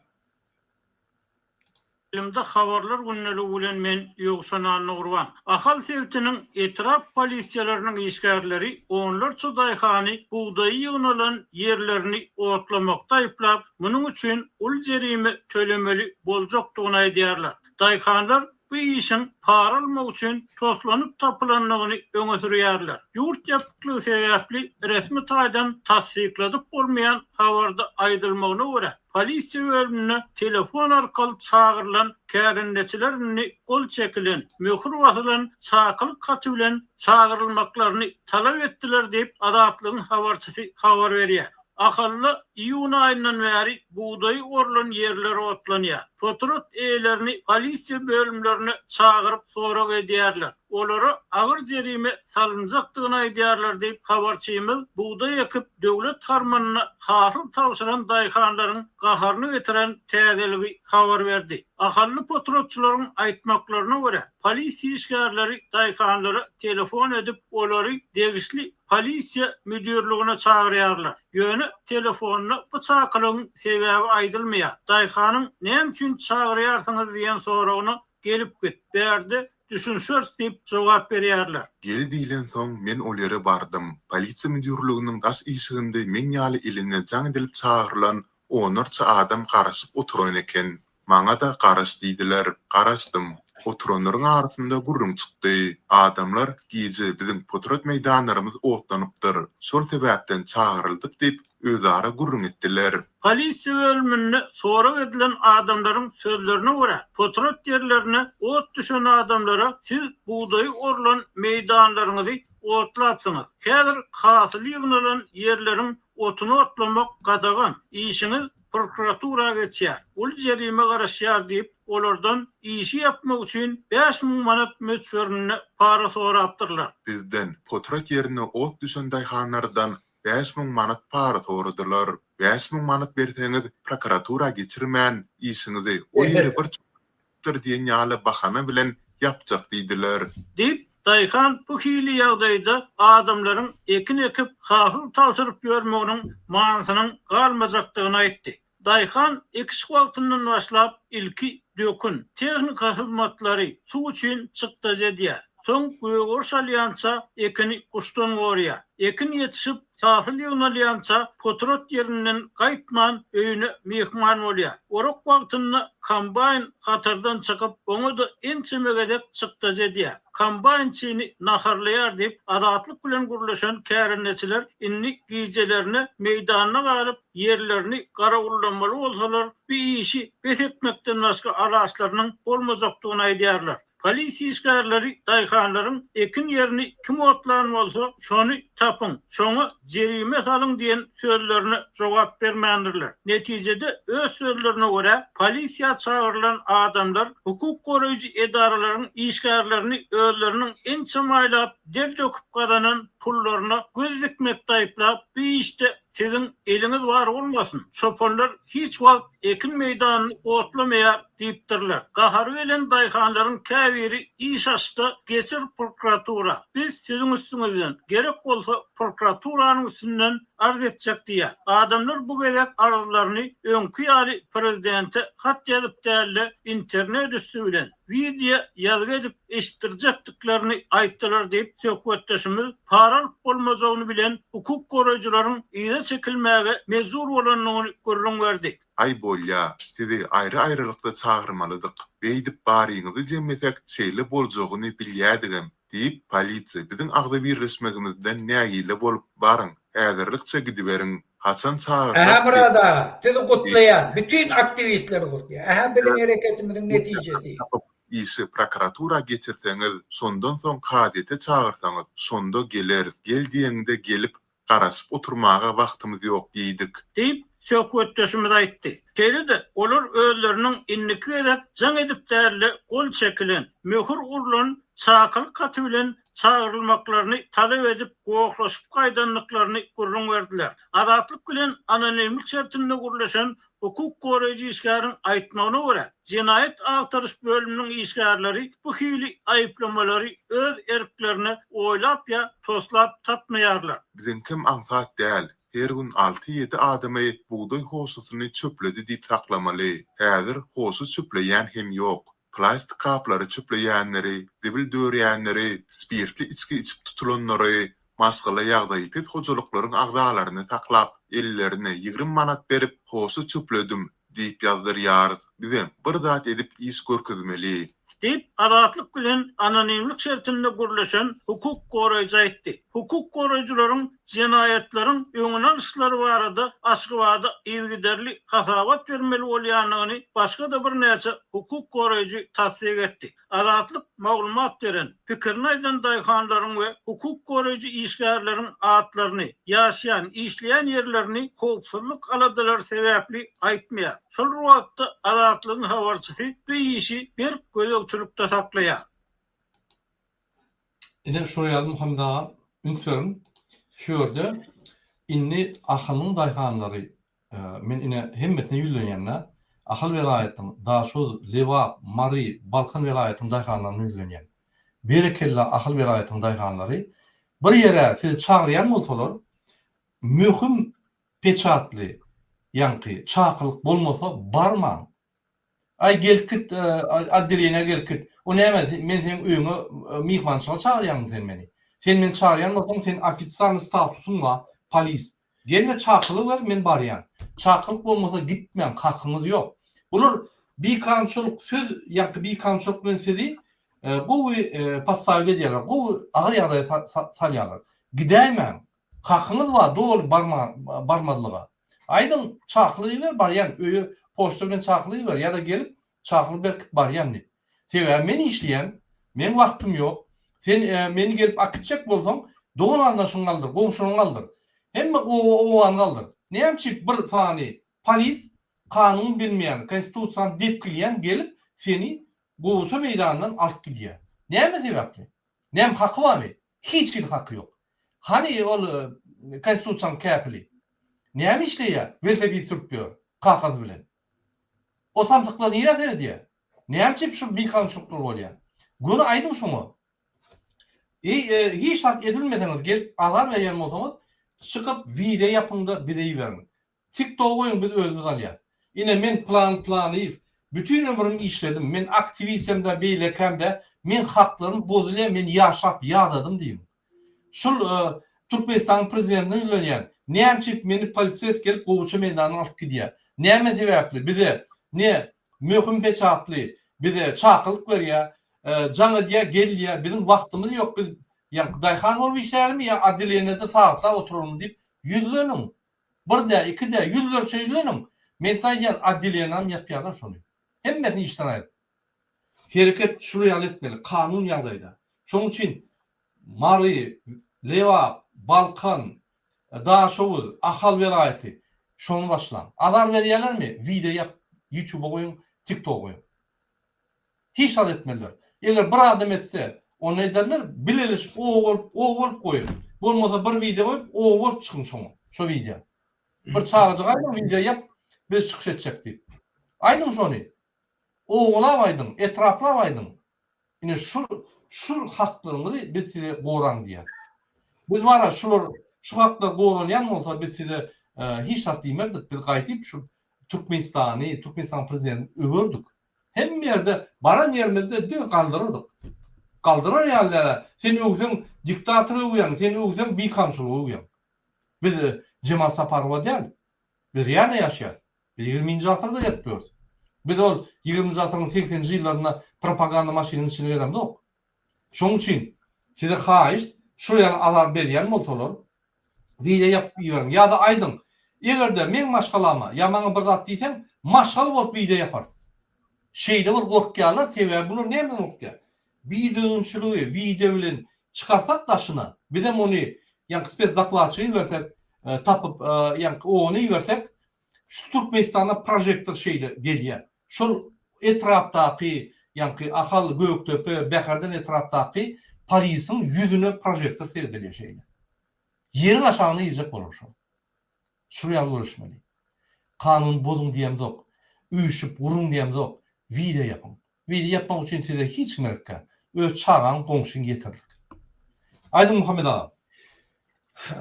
Ýaýlymda Habarlar gündeligi bilen men Ýowşan Annagurban. Ahal sebitiniň etrap polisiýalarynyň işgärleri onlarça daýhany bugdaýy ýygnalan ýerlerini otlamakda aýyplap, munuň üçin uly jerime tölemeli boljakdygyny aýdýarlar. Daýhanlar bu işiň para almak üçin toslanyp tapylandygyny öňe sürýärler. Ýurt ýapyklygy sebäpli resmi taýdan tassykladyp bolmaýan habarda aýdylmagyna görä, Polisiýa bölümine telefon arkaly çagyrylan kärendeçiler indi gol çekilen, möhür basylan çakylyk haty bilen çagyrylmaklaryny talap etdiler diýip, Azatlygyň habarçysy habar berýär. Ahalda iýun aýyndan bäri bugdaýy orlan ýerler otlanýar. Potrat eýelerini polisiýa bölümlerine çagyryp sorag edýärler. Olara agyr jerime salynjakdygyny aýdýarlar diýip, habarçymyz bugdaý ekip, döwlet harmanyna hasyl tabşyran daýhanlaryň gaharyny getiren täzeligi habar berdi. Ahally potratçylaryň aýtmaklaryna görä, polisiýa işgärleri daýhanlara telefon edip, olary degişli polisiýa müdirligine çagyrýarlar. Ýöne telefonda bu çakylygyň sebäbi aýdylmaýar. Daýhanyň näme üçin çagyrýarsyňyz diýen soragyna Gelip git, bärde düşünşeris diýip jogap berýärler. Gel diýlensoň, men ol ýere bardym. Polisiýa müdirliginiň daş işiginde men ýaly eline jaň edilip çagyrylan onlarça adam garaşyp oturan eken. Maňa-da garaş diýdiler. Garaşdym. Oturanlaryň arasynda gürrüň çykdy. Adamlar, Gije biziň potrat meýdanlarymyz otlanypdyr. Şol sebäpden çagyryldyk diýip, özara gürrüň etdiler. Polisiýa bölüminde sorag edilen adamlaryň sözlerine görä, potrat ýerlerine ot düşen adamlara siz bugdaýy orlan meýdanlaryňyzy otlapsyňyz. Häzir hasyly ýygnalan ýerleriň otuny otlamak gadagan. Işiňiz prokuratura geçýär. Uly jerime garaşýar diýip, olardan işi ýapmak üçin 5000 manat möçberinde para sorapdyrlar. Bizden, potrat ýerine ot düşen daýhanlardan 5000 manat para soradylar. 5000 manat berseňiz, prokuratura geçirmän, işiňizi o ýeri bir çykypdyr diýen ýaly bahana bilen ýapjak diýdiler. Diýip, daýhan bu hili ýagdaýda adamlaryň ekin ekip, hasyl tabşyryp ýörmeginiň manysynyň galmajakdygyny aýtdy. Daýhan ekiş wagtyndan başlap ilki dökün, tehnika hyzmatlary, suw üçin çykdajy edýär. Soň gögeriş alýança ekini guşdan gorýar. Ekin ýetişip, hasyl ýygnalýança potrat ýerinden gaýtman öýüne myhman bolýar. Orak wagtynda kombaýn hatardan çykyp, oňa-da ençeme gezek çykdajy edýär. Kombaýnçyny naharlaýar diýip, Azatlyk bilen gürleşen kärendeçiler indi gijelerine meýdanda galyp, ýerlerini garawullamaly bolsalar, bu işi bes etmekden başga alaçlarynyň bolmajakdygyny aýdýarlar. Polisiýa işgärleri daýhanlaryň ekin ýerini kim otlan bolsa, şony tapyň, şoňa jerime salyň diýen sözlerine jogap bermändirler. Netijede, öz sözlerine görä, polisiýa çagyrylan adamlar hukuk goraýjy edaralaryň işgärlerini özleriniň ençeme aýlap der döküp gazanan pullaryna göz dikmekde aýyplap, bu işde. Siziň eliňiz bar bolmasyn, çopanlar hiç wagt ekin meýdanyny otlamaýar diýipdirler. Gahary gelen daýhanlaryň käbiri iş açda geçir prokuratura, biz siziň üstüňizden, gerek bolsa prokuraturanyň üstünden arz etjek diýýär. Adamlar bu gezek arzlaryny öňki ýaly prezidente hat ýazyp däl-de, internet üsti bilen, wideo ýazgy edip eşitdirjekdiklerini aýtdylar diýip, söhbetdeşimiz para alyp bolmajagyny bilen hukuk goraýjylaryň yza çekilmäge mejbur bolanyny gürrüň berdi. Aý bolýa, sizi aýry-aýrylykda çagyrmalydyk. Beýdip baryňyzy jemlesek şeýle boljagyny bilýädigem, diýip, polisiýa biziň agzybirleşmegimizden nägile bolup, baryň, häzirlikçe gidiberiň, haçan çagyrsak Ähä Myrat aga, sizi gutlaýan, bütin aktiwistleri gutlaýan. Ähä biziň hereketimiziň netijesi. Işi prokuratura geçirseňiz, şondan soň kazyýete çagyrsaňyz, şonda geleris, gel diýeňde gelip, Garaşyp oturmaga wagtymyz ýok diýdik. Diýip, söhbetdeşimiz aýtdy. Şeýle-de, olar özleriniň indiki gezek jaň edip däl-de, gol çekilen, möhür urlan çakylyk haty bilen çagyrylmaklaryny talap edip, gohlaşyp gaýdandyklaryny gürrüň berdiler. Azatlyk bilen anonimlik şertinde gürleşen Hukuk goraýjy işgäriň aýtmagyna görä, jenaýat agtaryş bölüminiň işgärleri bu hili aýyplamalary öz erklerine oýlap ýa toslap tapmaýarlar. Biziňkem aňsat däl, her gün alty-ýedi adamy bugdaý hoşasyny çöpledi diýip saklamaly. Häzir hoşa çöpleýän hem ýok. Plastik gaplary çöpleýänleri, zibil dörýänleri, spirtli içgi içip tutulanlary, maşgala ýagdaýy pes hojalyklaryň agzalaryny saklap, ellerine 20 manat berip, hoşa çöpledim diýip ýazdyrýarys. Bizem bir zat edip iş görkezmeli. Diýip, Azatlyk bilen anonimlik şertinde gürleşen hukuk goraýjy aýtdy. Hukuk goraýjylaryň jenaýatlaryň öňüni alyşlary barada Aşgabada yzygiderli hasabat bermeli bolýandygyny başga-da birnäçe hukuk goraýjy tassyk etdi. Azatlyk maglumat beren, pikirini aýdan daýhanlaryň we hukuk goraýjy işgärleriň atlaryny, ýaşaýan, işleýän ýerlerini howpsuzlyk aladalary sebäpli aýtmaýar. Şol bir wagtda, Azatlygyň habarçysy bu işi berk gözegçilikde saklaýar. Ine şol ýaly Muhammet aga üns beriň şu ýerde indi Ahalyň daýhanlary men ine hemmesine ýüzlenýän-dä Ahal welaýatynyň Daşoguz Lebap Mary Balkan welaýatynyň daýhanlaryna ýüzlenýän berekella Ahal welaýatynyň daýhanlary bir ýere sizi çagyrýan bolsalar möhüm peçatly ýaňky çakylyk bolmasa barmaň Aý gelip git otdeleniýä gelip git. O näme men seň öýüňe myhmançylyga çagyrýaňmy sen meni? Sen meni çagyrýan bolsaň sen ofitsialnyý statusyň bar polis. Gel-de çakylyk ber men barýan. Çakylyk bolmasa gitmäň hakyňyz ýok. Bular bikanunçylyk söz ýaňky bikanunçylyk bilen sizi gowy postavit edýärler gowy agyr ýagdaýa salýarlar. Gidäýmäň. Hakyňyz bar doly barmazlyga. Aýdyň çakylyk iber barýan öýe poçta bilen çakylyk iber ýa-da gelip çakylyk berkit barýan diýip. Sebäbi men işleýän, meň wagtym ýok. Sen meni gelip akitjek bolsaň dogan garyndaşyňy galdyr, goňşularyňy galdyr. Hemme oba obany galdyr. Näme üçin bir sany polis kanun bilmeýän, konstitusiýany depgileýän gelip seni gowaça meýdanyndan alyp gidýär. Näme sebäpli? Näme haky barmy? Hiç hili haky ýok. Hany ol konstitusiýanyň käpili? Näme işleýär? Welosiped sürüp ýör kakasy bilen. O samsyklar nirä seredýär? Näme üçin şu bikanunçylyklar bolýar? Göni aýdyň şoňa. Eý, hiç zat edilmeseňiz, gelip azar berýän bolsaňyz, çykyp wideo ýapyňda bize iberiň. Tik tok goýuň biz özümiz alýas. Ine men Plan Planyýew bütin ömrüm işledim men aktiwistemdä beýlekämdä meň haklarym bozulýa men ýaşap ýadadym diýiň. Şul Türkmenistanyň prezidentine ýüzlenýän näme üçin meni poliseýski gelip gowaça meýdanyna alyp gidýä näme sebäpli bize ne möhüm peçatly bize çakylyk berýä jaň edýä gel diýýä biziň wagtymyz ýok biz ýa daýhan bolup işlälimi ýa odeleniýede sagatlap oturalymy diýip ýüzleniň. Bir dä, iki dä, ýüzlerçe ýüzleniň. Men size aýdýan, otdelenam ýapýarlar şony. Hemmesini işden aýryp. Hereket şular ýaly etmeli, kanun ýagdaýda. Şonuň üçin Mary, Lebap, Balkan, Daşoguz, Ahal welaýaty şony başlaň. Azar berýärlermi? Wideo ýap, ýutuba goýuň, tiktoga goýuň. Hiç zat etmezler. Eger bir adam etse, onda ederler, bileleşip oba bolup, oba bolup goýuň. Bolmasa bir wideo goýup, oba bolup çykyň şoňa, şo wideo. Bir çagajyga aýdyň wideo ýap, biz çykyş etjek diýip. Aýdyň şony. Obalap aýdyň, etraplap aýdyň. Ine şu şu haklaryňyzy biz size goraň diýýäs. Biz bara şular şu haklar goralýan bolsa biz size hiç zat diýmezdik. Biz gaýdyp şu Türkmenistany, Türkmenistanyň prezidentini öwerdik. Hemme ýerde baran ýerimizde diňe galdyrardyk. Galdyrar ýaly däl-ä. Sen öwseň diktatory öwýäň, sen öwseň bikanunçylygy öwýäň. Biz Jemal Saparowa däl. Biz realno ýaşaýas. Biz ýigriminji asyrda gezip ýörüs. Biz ol ýigriminji asyryň segseninji ýyllarynda propaganda maşynyň içinde gezemzok. Şonuň üçin size haýyşt, şul ýaly azar berýän bolsalar, wideo ýapyp iberiň ýa-da aýdyň, eger-de meň maşgalama ýa maňa bir zat diýseň, maşgala bolup wideo ýaparys. Şeýle bir gorkýarlar, sebäbi bular nämeden gorkýar? Bidüzgünçiligi wideo bilen çykarsak daşyna, bizem ony ýaňky spesdokladçy ibersek, tapyp ýaňky ony ibersek, şu Türkmenistanda prožektor şeýle gelýär. Şol etrapdaky ýaňky Ahal, Gökdepe, Bäherden etrapdaky polisiň ýüzüne prožektor seredilýär şeýle. Ýeriň aşagyna girjek bolar şol. Şul ýaly göreşmeli. Kanuny bozuň diýemzok. Üýşüp guruň diýemzok. Wideo ýapyň. Wideo ýapmak üçin size hiç kim gerek däl. Öz çagaň, goňşyň ýeterlik. Aýdyň Muhammet aga.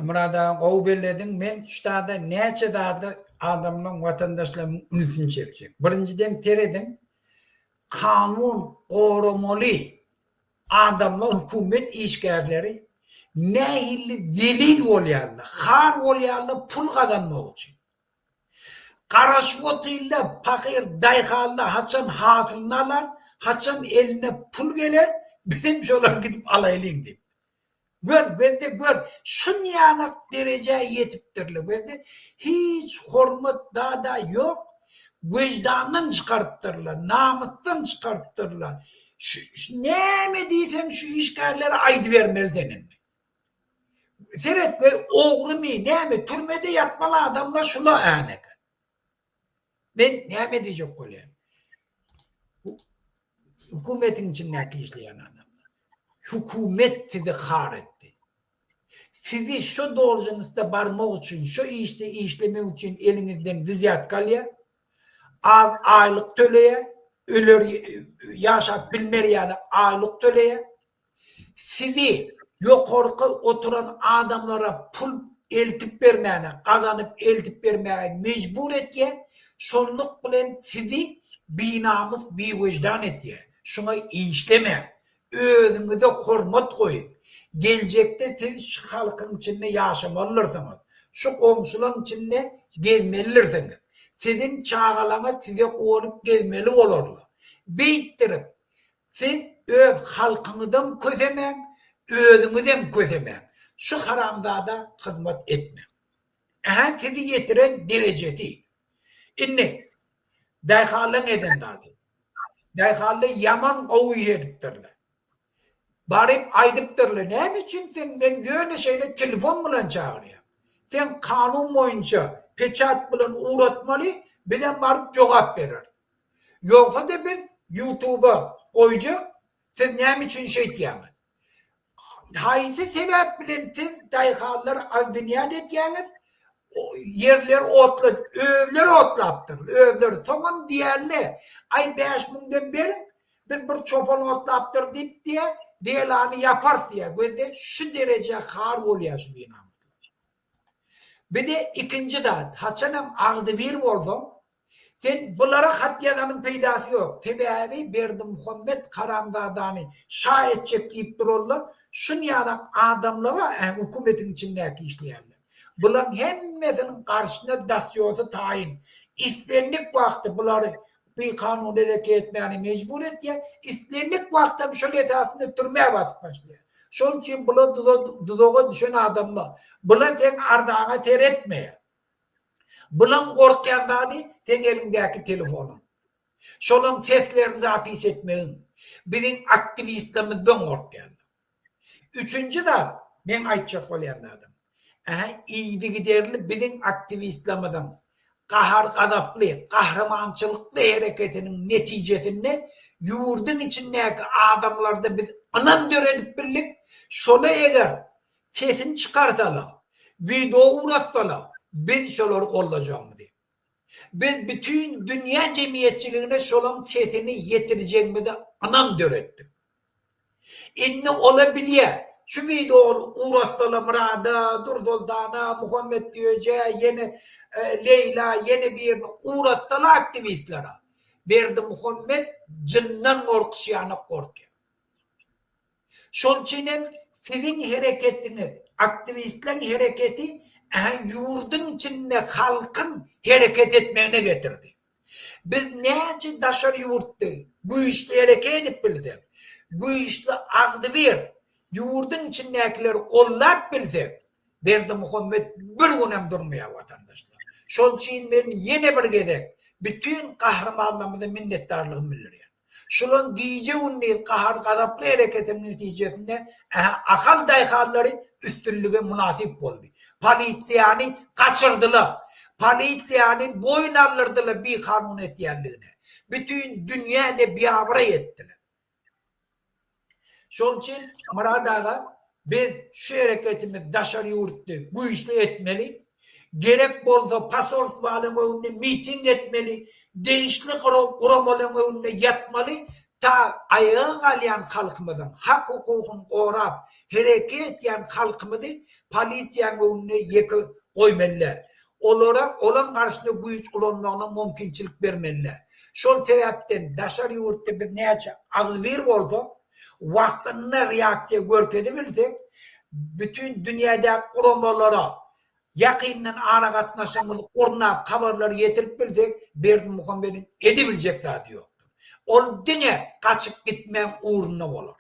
Myrat aga gowy bellediň. Men şu zada näçe zada adamlaň watandaşlarymyň ünsüni çekjek. Birinjiden serediň kanun goramaly adamlar hökümet işgärleri nähili zelil bolýarlar, har bolýarlar pul gazanmak üçin. Garaşyp otyrlar, pahyr daýhanlar haçan hasylyny alar, haçan eline pul geler, bizem şolary gidip alaýlyň diýip. Gör, gözde gör, şunýalak derejä ýetipdirler, gözde hiç hormat zada ýok, wyždandan çykarypdyrlar, namysdan çykarypdyrlar. Şu, näme diýseň şu işgärlere aýdybermeli sen indi. Seret we ogrymy näme türmede ýatmaly adamlar şula änek. Men näme diýjek bolýan? Hökümetiň içindäki işleýän adamlar. Hökümet sizi har etdi. Sizi şo dolžinostda barmak üçin, şo işde işlemek üçin eliňizden wzýatka alýar. Az aýlyk töleýär, öler ýaşap bilmer ýaly aýlyk töleýär. Sizi ýokarky oturan adamlara pul eltip bermäne, gazanyp eltip bermäge mejbur etýär, şonluk bilen sizi binamys, biwyždan etýär. Şuňa işlemäň. Özüňize hormat goýuň. Geljekde siz şu halkyň içinde ýaşamalydyrsyňyz. Şu goňşulaň içinde gezmelidirsiňiz. Siziň çagalaňyz size guwanyp gezmeli bolarlar. Beýtdirip, siz öz halkyňyzam kösemäň, özüňizem kösemäň. Şu haramzada hyzmat etmäň. Ähä sizi ýetiren derejesi. Indi, daýhanlaň eden zady. Daýhanlar ýaman gowy iş edipdirler. Baryp aýdypdyrlar, näme üçin sen men ýöne şeýle telefon bilen çagyrýaň. Sen kanun boýunça peçat bilen ugratmaly, bizem baryp jogap bereris. Ýogsa-da biz ýutuba goýjak, siz näme üçin şeýtýäňiz? Haýsy sebäp bilen siz daýhanlary obwinýat edýäňiz? Ýerleri otla, özleri otlapdyr, özleri. Soňam diýerler, aý 5000-den beriň, biz bir çopan otlapdyr diýip diýýär, delany ýaparys diýýär. Gözle şu derejä har bolýar şu binamyslar. Bir-de ikinji zat, haçanam agzybir bolsaň, Sen bulara hat ýazanyň peýdasy ýok. Sebäbi Berdimuhamet haramzadany şa etjek diýip duranlar şunýalak adamlar bar ä hökümetiň içindäki işleýänler. Bulaň hemmesiniň garşyna dosýosy taýyn. Islendik wagty bulary bikanun hereket etmäne mejbur etýär. Islendik wagtam şol esasynda türmä basyp başlaýar. Şol üçin bula duzaga düşen adamlar. Bula seň arzaňa seretmeýär. Bulaň gorkýan zady seň eliňdäki telefonyň. Şolaň seslerini zapis etmegiň. Biziň aktiwistlerimizden gorkýarlar. Üçünji zat, meň aýtjak bolýan zadym. Ähä, yzygiderli biziň aktiwistlerimiziň gahar-gazaply, gahrymançylykly hereketiniň netijesinde ýurduň içindäki adamlarda biz ynam döredip bildik. Şola eger sesini çykarsalar, wideo ugratsalar. Biz şolary goldajagymyzy. Biz bütin dünýä jemgyýetçiligine şolaň sesini ýetirjegimize ynam döretdik. Indi ola bilýä, şu wideony ugratsalar Myrada, Dursoltana, Muhammet Düýejä, ýene Leýla, ýene birine ugratsalar aktiwistlere, Berdimuhammet jyndan gorkuşy ýanak gorkýar. Şol üçin hem siziň hereketiňiz, aktiwistleň hereketi ähä ýurduň içinde halkyň hereket etmegine getirdi. Biz näçe daşary ýurtda güýçli hereket edip bilsek, güýçli agzybir ýurduň içindäkileri gollap bilsek, Berdimuhamet bir günem durmaýar watandaşlar. Şol üçin men ýene bir gezek bütin gahrymanlarymyza minnetdarlygymy bildirýän. Şulaň gije-gündiz gahar-gazaply hereketiniň netijesinde ähä Ahal daýhanlary üstünlige mynasyp boldy. Polisiýany gaçyrdylar. Polisiýany boýun aldyrdylar bikanun etýänligine. Bütin dünýä-de biabraý etdiler. Şonuň üçin Myrat aga biz şu hereketimizi daşary ýurtda güýçli etmeli. Gerek bolsa posolstwalaryň öňünde miting etmeli, degişli guramalaryň öňünde ýatmaly, ta aýaga galýan halkymyzyň hak-hukugyny gorap hereket etýän halkymyzy polisiýanyň öňünde ýeke goýmaly däl. Olara olaň garşyna güýç ulanmagyna mumkinçilik bermeli däl. Şol sebäpden daşary ýurtda biz näçe agzybir bolsak, wagtynda reaksiýa görkezibilsek, bütin dünýädäki guramalara ýakyndan aragatnaşygymyzy gurnap, habarlary ýetirip bilsek, Berdimuhamediň edebiljek zady ýokdur. Ol diňe gaçyp gitmäň ugrunda bolar.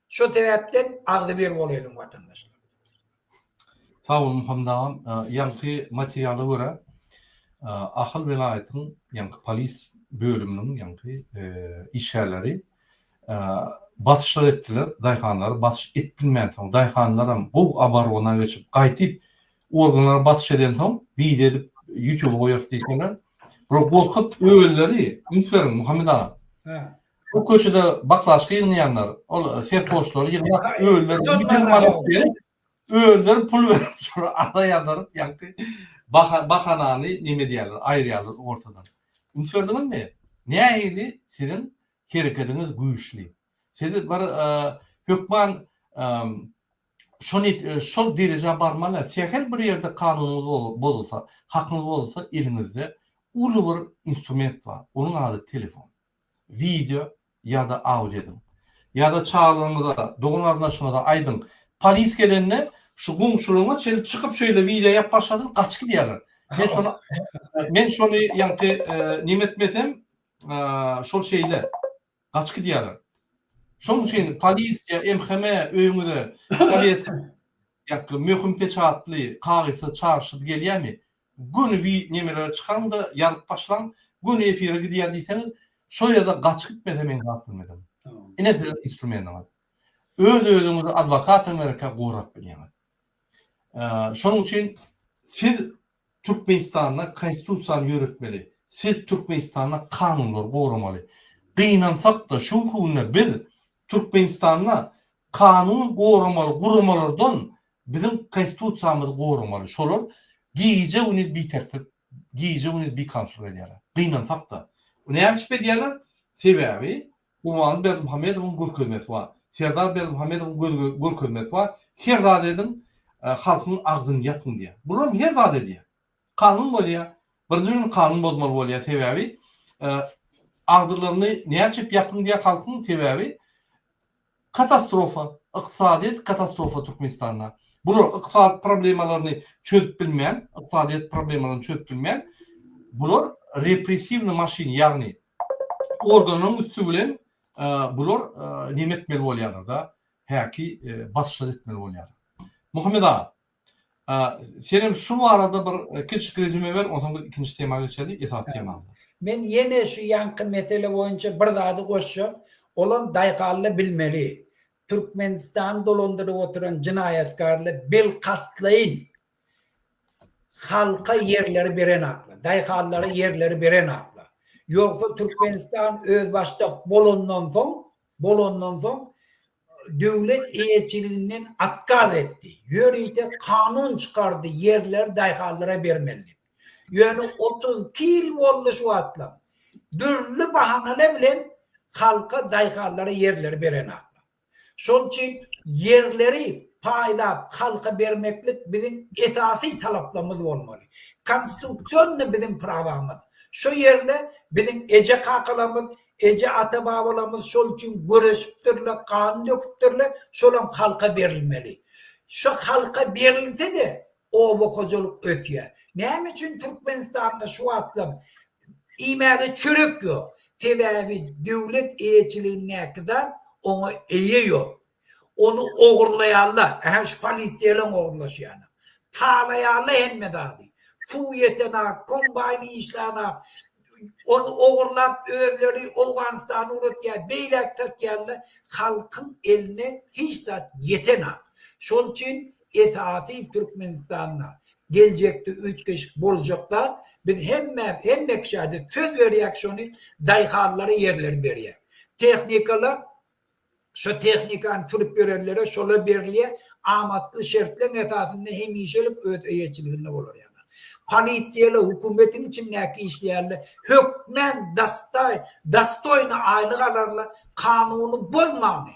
Şo sebäpden agzybir bolaýlyň watandaşlar. Sag bol Muhammet agam. Ýaňky materiala görä Ahal welaýatyň ýaňky polis bölüminiň ýaňky işgärleri basyşlar etdiler daýhanlara basyş etdilmänsoň daýhanlaram gowy oborona geçip gaýtyp organlara basyş edensoň wideo edip ýutuba goýarys diýseler bular gorkup özleri üns beriň Muhammet agam Bu köçede baklaşka ýygnaýanlar, ol serhoşlary ýygnap, özleri ýüz manat berip, özleri pul berip, şolara arza ýazdyryp, ýaňky bahanany neme edýärler, aýyrýarlar ortadan. Üns berdiňizmi? Nähili siziň herekediňiz güýçli. Siz bir hökman şony şol derejä barmaly. Sähel bir ýerde kanunyňyz bozulsa, hakyňyz bozulsa, eliňizde uly bir instrument bar. Onuň ady telefon. Wideo ýa-da audio ediň. Ýa-da çagalaryňyza, dogan-garyndaşyňyza aýdyň. Polis gelende şu goňşularyňa çenli çykyp şeýle wideo ýapyp başladyň, gaçyp gidýärler. Men şony men şony ýaňky neme etmesem, şol şeýle gaçyp gidýärler. Şonuň üçin polisiýa, MHM öýüňize poweska ýaňky möhüm peçatly kagyzsyz çagyryşsyz gelýärmi? Göni wi nemelere çykaryňda ýazyp başlaň, göni efire gidýär diýseňiz, şo ýerde gaçyp gitmese men zat bilmedim. Ine siziň instrumentiňiz. Öz özüňizi adwokatam gerekkä gorap bilýäňiz. Şonuň üçin siz Türkmenistanda konstitusiýany ýöretmeli. Siz Türkmenistanda kanunlary goramaly. Gynansak-da şu günki günde biz Türkmenistanda kanun goramaly guramalardan Biziň konstitusiýamyzy goramaly. Şolar gije-gündiz bitertip, gije-gündiz bikanunçylyk edýärler. Gynansak-da. Näme üçin edýärler? Sebäbi Gurbanguly Berdimuhamedowyň görkezmesi bar. Serdar Berdimuhamedowyň görkezmesi bar. Her zat ediň, halkyň agzyny ýapyň diýýär. Bularam her zat edýär. Kanun bozýar. Birinji bilen kanun bozmaly bolýar. Sebäbi agzylaryny näme üçin ýapyň diýýär halkyň? Sebäbi Katastrofa, ykdysadyýet katastrofa Türkmenistanda. Bular ykdysady problemalaryny çözüp bilmän, ykdysadyýet problemalaryny çözüp bilmän, bular repressiwny maşyn, ýagny organlaryň üsti bilen bular neme etmeli bolýarlar-da, häki basyşlar etmeli bolýarlar. Muhammet aga, Senem şu barada bir kiçijik rezüme ber, onsoň biz ikinji tema geçeli, esasy temamyza. Men ýene şu ýaňky mesele boýunça bir zady goşjak, olam daýhanlar bilmeli, Türkmenistany dolandyryp oturan jenaýatkarlar bilkastlaýyn halka ýerleri berenaklar, daýhanlara ýerleri berenaklar. Ýogsa Türkmenistan özbaşdak bolandan soň, bolandan soň. döwlet eýeçiliginden otkaz etdi. Ýörite kanun çykardy ýerleri daýhanlara bermeli diýip. Ýöne 32 ýyl boldy şu wagtlam. Dürli bahanalar bilen halka daýhanlara ýerleri berenaklar. Şol üçin ýerleri paýlap halka bermeklik biziň esasy talaplarymyz bolmaly. Konstitusionny biziň prawamyz. Şo ýerle biziň eje-kakalarymyz, eje-ata-babalarymyz şol üçin göreşipdirler, gan döküpdirler, şolam halka berilmeli. Şo halka berilse-de Oba hojalyk ösýär. Näme üçin Türkmenistanda şu wagtlam iýmäge çörek ýok? Sebäbi döwlet eýeçiligindäki zat oňa eýe ýok. Ony ogurlaýarlar. Ähä şu polisiýalaň ogurlaşýany. Talaýarlar hemme zady. Suw ýetenak, kombaýn işlänak, Ony ogurlap özleri Owganystana ugratýar, beýläk satýarlar, halkyň eline hiç zat ýetenak. Şol üçin esasy Türkmenistanda geljekde üýtgeşik boljak zat biz hemme hemme kişäde söz berýäk şony daýhanlara ýerleri berýäk. Tehnikalar Şo tehnikany sürüp ýörenlere şola berilýär, amatly şertleň esasynda hemişelik öz eýeçiliginde bolar ýaly. Polisiýalar, hökümetiň içindäki işleýänler hökmän dostaý, dostoýny aýlyk alarlar, kanuny bozmany,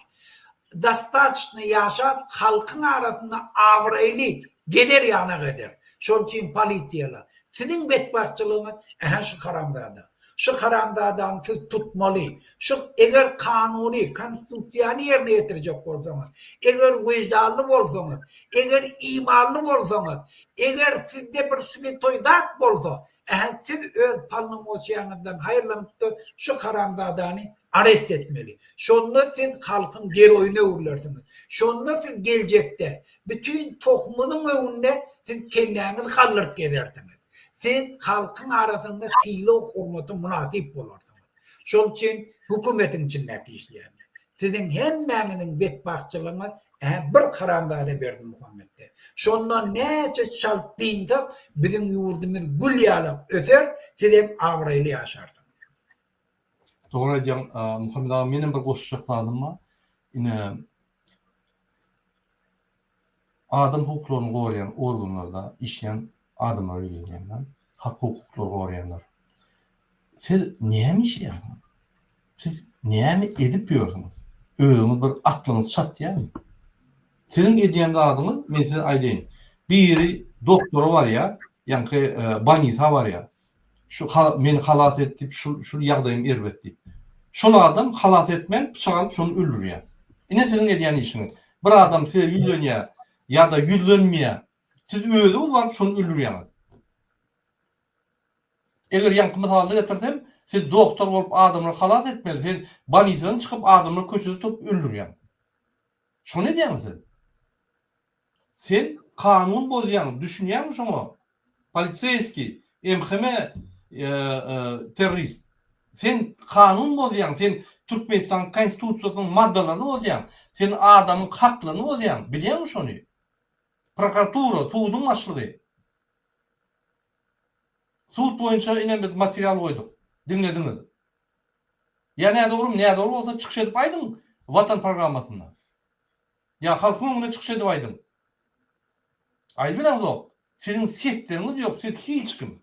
dostaçny ýaşap, halkyň arasynda abraýly gezer ýanak eder. Şol üçin polisiýalar, siziň betbagtçylygyňyz, ähä şu haramzada. Şu haramzadany siz tutmaly. Şu eger kanuny, konstitusiýany ýerine ýetirjek bolsaňyz, eger wyždanly bolsaňyz, eger imanly bolsaňyz, eger sizde bir swetoý zat bolsa, ähä siz öz polnomoçiýaňyzdan haýyrlanypda şu haramzadany arest etmeli. Şonda siz halkyň geroýyna öwrülersiňiz. Şonda siz geljekde bütin tohumyzyň öňünde siz kelläňizi galdyryp gezersiňiz. Siz halkyň arasynda sylag-hormata mynasyp bolarsyňyz. Şol üçin hökümetiň içindäki işleýänler. Siziň hemmäňiziň betbagtçylygyňyz ä bir haramzada Berdimuhametde. Şondan näçe çalt dynsak biziň ýurdumyz gül ýalak öser, sizem abraýly ýaşarsyňyz. Dogry aýdýaň Muhammet aga menem bir goşjak zadym bar. Ine Adam hukuklaryny goraýan organlarda işleýän adamlara ýüzlenýän men. Hak hukuklary goraýanlar. Siz näme işleýärsiňiz? Siz näme edip ýörsüňiz? Özüňiz bir aklyňyz çatýarmy? Siziň edýän zadyňyz, men size aýdaýyn. Biri doktora barýar, ýaňky bolnisa barýar. Şu meni halas et diýip, şu şu ýagdaýym erbet diýip. Şol adam halas etmän pyçak alyp şony öldürýär. Ine siziň edýän işiňiz. Bir adam size ýüzlenýär ýa-da ýüzlenmeýär. Siz özüňiz baryp şony öldürýäňiz. Eger ýaňky mysaly getirsem, siz doktor bolup adamlary halas etmeli, sen bolnisadan çykyp adamlary köçede tutup öldürýäň. Şony edýäňiz siz. Sen kanun bozýaň, düşünýäňmi şoňa? Poliseýskiý, MHM terrorist. Sen kanun bozýaň, sen Türkmenistanyň konstitusiýasynyň maddalaryny bozýaň, sen adamyň haklaryny bozýaň, bilýäňmi şony? Prokuratura, suduň başlygy. Sud boýunça ine biz material goýduk, diňlediňiz. Ýa nädogrymy, nädogry bolsa çykyş edip aýdyň Watan programmasynda. Ýa halkyň öňünde çykyş edip aýdyň. Aýdybileňzok. Siziň sesleriňiz ýok, siz hiç kim.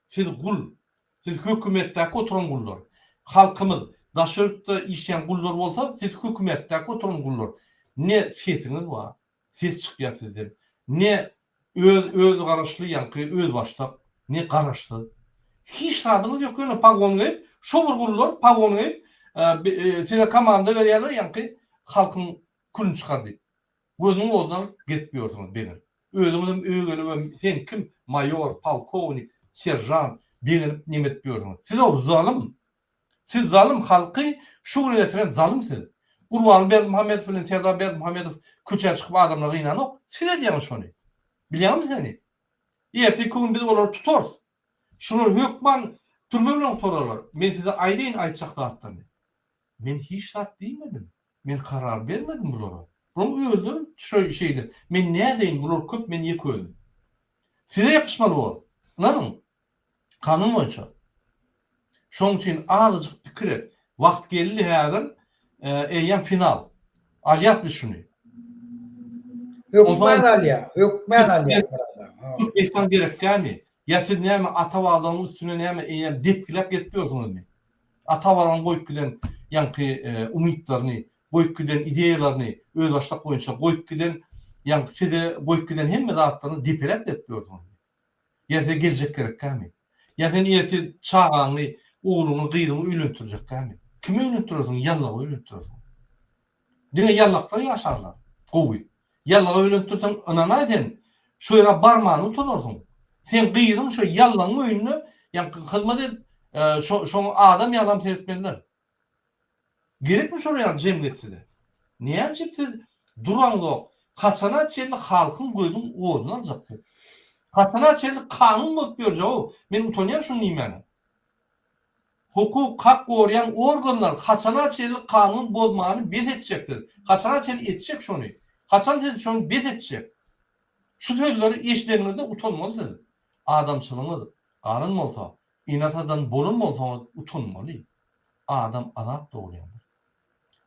Siz gul. Siz hökümetdäki oturan gullar. Halkymyz daşary ýurtda işleýän gullar bolsa, siz hökümetdäki oturan gullar. Ne sesiňiz bar, ses çykýar sizden. Ne öz öz garaşly ýaňky özbaşdak, ne garaşsyz. Hiç zadyňyz ýok ýöne pagon geýip, şo bir gullar pagon geýip size komanda berýärler ýaňky halkyň külüni çykar diýip. Gözüniň oduna alyp gezip ýörsüňiz begenip. Özüňizem öýe gelibem sen kim maýor, polkownik, seržant begenip neme edip ýörsüňiz. Siz-ow zalym. Siz zalym halky şu güne getiren zalym siz. Gurbanguly Berdimuhamedow bilen Serdar Berdimuhamedow köçä çykyp adamlary gynanok. Siz edýäňiz şony. Bilýäňizmi seni? Erteki gün biz olary tutarys. Şular hökman türme bilen gutararlar. Men size aýdaýyn aýtjak zatlaryny. Men hiç zat diýmedim. Men karar bermedim bulara. Bularyň özleri şöý şeýle. Men nädeýin bular köp men ýeke özüm. Size ýapyşmaly bor. Ynanyň. Kanun boýunça. Şonuň üçin azajyk pikir et. Wagt geldi häzir eýýäm final. Alýas biz şuny. Hökman alýar, hökman alýar. Türkmenistan gerek dälmi? Ýa siz näme ata-babalaryň üstüne näme eýýäm depgiläp gezip ýörsüňizmi? Ata-babalaryň goýup giden ýaňky umytlaryny, goýup giden ideýalaryny özbaşdak boýunça goýup giden ýaňky size goýup giden hemme zatlaryny depeläp gezip ýörsüňizmi? Ýa size geljek gerekkämi? Ýa sen ertir çagaňy, ogluňy, gyzyňy öýlendirjekkämi? Kimi öýlendirersiň? Ýallagy öýlendirersiň. Diňe ýallaklar ýaşarlar. Gowy. Ýallaga öýlendirseň, ynanaý sen, şo ýere barmana utanarsyň. Seň gyzyň şo ýallagyň öýünde ýaňky hyzmat edip, şoňa adam ýalam seretmezler. Gerekmi şol ýaly jemgyýet size? Näme üçin siz duraňzok? Haçana çenli halkyň gözüň oduny aljak siz? Haçana çenli kanun bozup ýörjek-ow? Men utanýan şuny diýmäne. Hukuk, hak goraýan organlar haçana çenli kanun bozmany bes etjek siz? Haçana çenli etjek şony? Haçan siz şony bes etjek? Şu sözleri eşideniňizde utanmaly siz. Adamçylygyňyz galan bolsa, Ene-atadan bolan bolsaňyz utanmaly. Adam azat dogulýandyr.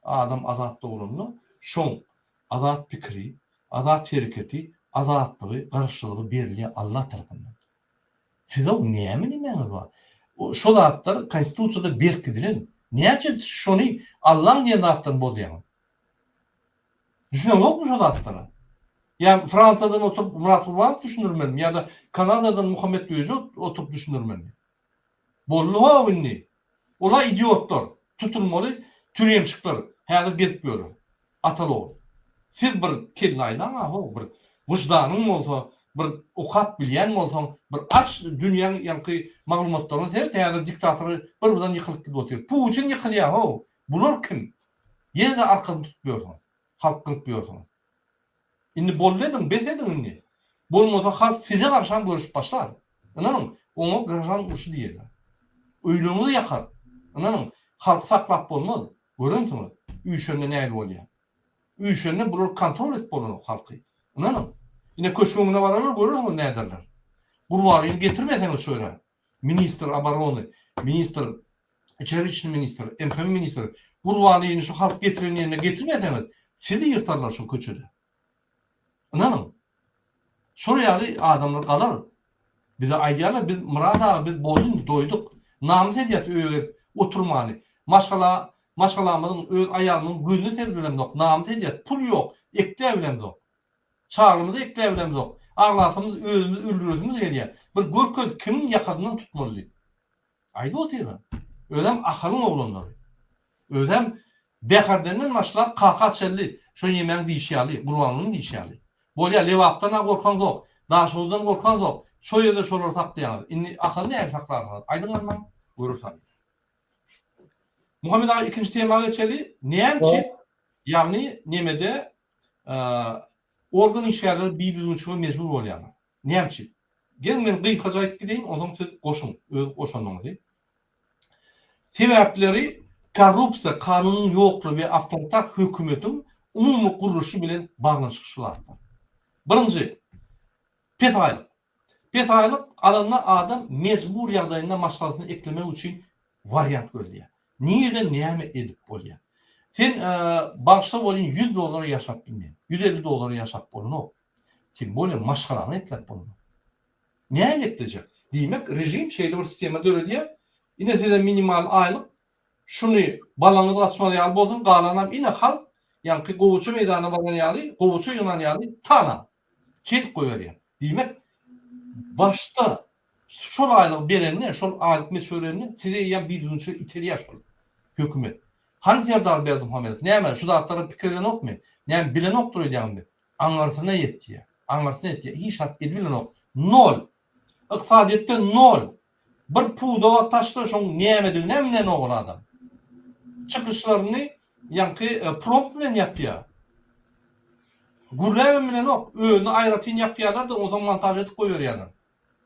Adam azat dogulanda şoň azat pikiri, azat hereketi, azatlygy, garaşsyzlygy berilýär Allah tarapyndan. Sizow näme nemäňiz bar? Şo zatlar konstitusiýada berkidilen. Näme üçin siz şony Allaň diýen zatlaryny bozýaňyz? Düşüneňokmy şo zatlara? Ýa Fransiýadan oturyp Myrat Gurbanow düşündirmelimi ýa-da Kanadadan Muhammet Düýeji oturyp düşündirmelimi? Boldy-how indi. Ola idiotlar, tutulmaly türemşikler häzir gezip ýörler. Ataly-ogul. Siz bir kelle aýlaň-a-how, bir wyždanyň bolsa, bir okap bilýän bolsaň, bir aç dünýäň ýaňky maglumatlaryna seret, häzir diktator bir-birden ýykylyp gidip otyr. Putin ýykylýar-how. Bular kim? Ýene-de arkasyny tutup ýörsüňiz. Halk gyryp ýörsüňiz. Indi boldy ediň, bes ediň indi. Bolmasa halk size garşam göreşip başlar. Ynanyň, oňa graždan urşy diýerler. Öýleriňizi ýakar. Ynanyň, halky saklap bolmaz. Görensiňiz, üýşende nähili bolýar. Üýşende bular kontrol edip bolanok halky. Ynanyň. Ine köşgüň öňüne bararlar, görersiňiz näderler. Gurbalyny getirmeseňiz şu ýere. Ministr oborony, ministr içeri işler ministri, MHM ministri Gurbalyny şu halk getiren ýerine getirmeseňiz, sizi ýyrtarlar şo köçede. Ynanyň. Şol ýaly adamlar galar. Bize aýdýarlar, biz Myrat aga biz boldy indi doýduk. Namys edýäs öýe gelip oturmany. Maşgala maşgalamyzyň, öz aýalymyzyň gözüne seredibilemzok, namys edýäs, pul ýok, ekläbilemzok. Çaglymyzy ekläbilemzok. Aglasymyz özümizi öldüresimiz gelýär. Bir görkez kimiň ýakasyndan tutmaly diýip. Aýdyp otyrlar. Özem Ahalyň oglanlary. Özem Bäherdenden başlap Kaka çenli şo ýemäň diýşi ýaly, Gurbangulyň diýşi ýaly. Bolýa Lebapdan-a gorkaňzok, Daşoguzdan gorkaňzok, şo ýerde şolary saklaýaňyz. Indi Ahaly nähili saklarsyňyz? Aýdyň hany maňa, göreris hany. Muhammet aga ikinji tema geçeli. Näme üçin? Ýagny nemede organ işgärleri bidüzgünçilige mejbur bolýarlar. Näme üçin? Geliň men gysgaça aýdyp gideýin, onsoň siz goşuň, öz goşandyňyzy. Sebäpleri korrupsiýa, kanunyň ýoklugy we awtoritar hökümetiň umumy gurluşy bilen baglanyşykly şu zatlar. Birinji, pes aýlyk. Pes aýlyk alanda adam mejbur ýagdaýynda maşgalasyny eklemek üçin wariant gözleýär. Nireden näme edip bolýar? Sen bagyşla welin 100 dollara ýaşap bilmeýäň. 150 dollara ýaşap bolanok. Tim bolýa maşgalaňy ekläp bolanok. Näme eklejek? Diýmek režim şeýle bir sistema döredýär. Ine size minimal aýlyk Şuny balaňyz gaçmaz ýaly bolsun, galanam ine halk ýaňky gowaça meýdanyna baran ýaly, gowaça ýygnan ýaly talaň. Şeýdip goýberýär. Diýmek, başda şol aýlygy berende, şol aýlyk möçberi berende size eýýäm bidüzgünçilige itelýär şol hökümet. Hany Serdar Berdimuhamedow, näme, şu zatlary pikir edenokmy? Näme, bilenokdyr öýdýäňizmi? Aňyrsyna ýetýär. Aňyrsyna ýetýär. Hiç zat edibilenok. Nol. Ykdysadyýetde nol. Bir pudaga taşla şoň nämediginem bilenok ol adam. Çykyşlaryny ýaňky prompt bilen ýapýar. Gürläbem bilenok. Özüni aýratyn ýapýarlar-da onsoň montaž edip goýberýärler.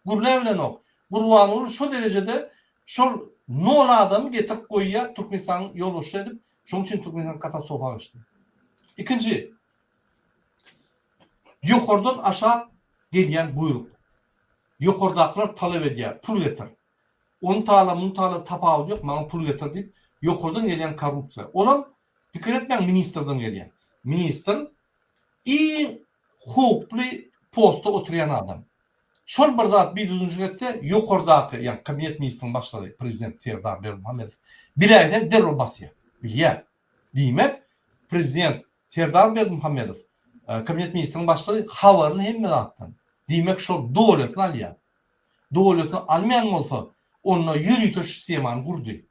Gürläbilenok. Gurbanguly şo derejede şol nol adamy getirip goýýar Türkmenistanyň ýolbaşçysy edip, şoň üçin Türkmenistan katastrofa geçdi. Ikinji, ýokardan aşak gelýän buýruk. Ýokardakylar talap edýär, pul getir. Ony tala, muny tala tapawudy ýok, maňa pul getir diýip, ýokardan gelýän korrupsiýa. Olam, pikir etmäň, ministrden gelýär. ministr iň howply postda oturýan adam. Şol bir zat bidüzgünçilik etse, ýokardaky, ýagny kabinet ministriniň başlygy prezident Serdar Berdimuhamedow biläýse derrew basýar. Bilýär. Diýmek, prezident Serdar Berdimuhamedow, kabinet ministriniň başlygy habarly hemme zatdan. Diýmek, şol dolesini alýar. Dolesini almaýan bolsa, onda ýörite şu sistemany gurdy.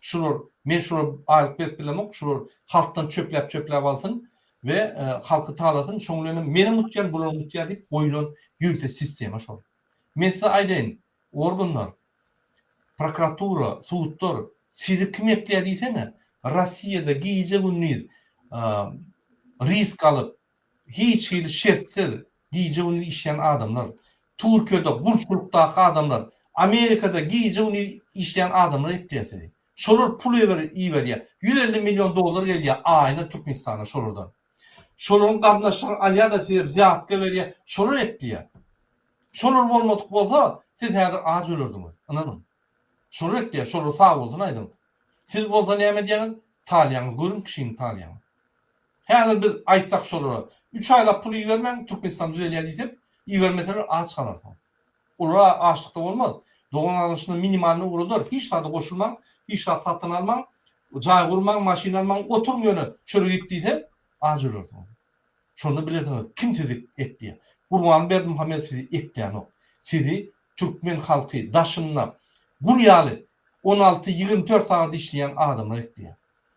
Şular, men şulara aýlyk berip bilemok, şular halkdan çöpläp-çöpläp alsyn we halky talasyn, şoň bilenem menem utýan, bularam utýar diýip goýlan ýörite sistema şol. Men size aýdaýyn, organlar, prokuratura, sudlar sizi kim ekleýär diýsene, Rossiýada gije-gündiz risk alyp, hiç hili şertsiz gije-gündiz işleýän adamlar, Türkiýede gulçulykdaky adamlar, Amerikada gije-gündiz işleýän adamlar ekleýär sizi. Şolar pul iberýär. 150 million dollar gelýär aýyna Türkmenistana şolardan. Şolaryň garyndaşlary alýar-da size wzýatka berýär, şolar ekleýär. Şolar bolmadyk bolsa, siz häzir aç ölerdiňiz, ynanyň. Şolar ekleýär, şolara sag bolsun aýdyň. Siz bolsa näme edýäňiz? Talýaňyz, görüm kişini talýaňyz. Häzir biz aýtsak şolara, üç aýlap pul ibermäň, Türkmenistan düzelýär diýsek, ibermeseler aç galarsyňyz. Olara açlykda bolmaz. Dogan-garyndaşyna minimalny ugradar, hiç zada goşulmaň, hiç zat satyn almaň, jaý gurmaň, maşyn almaň, oturyň ýöne çörek iýip diýse, aç ölersiňiz. Şonda bilersiňiz kim sizi ekleýär. Gurbanguly Berdimuhamedow sizi eklänok. Sizi türkmen halky daşynda gul ýaly on alty, 24 sagat işleýän adamlar ekleýär.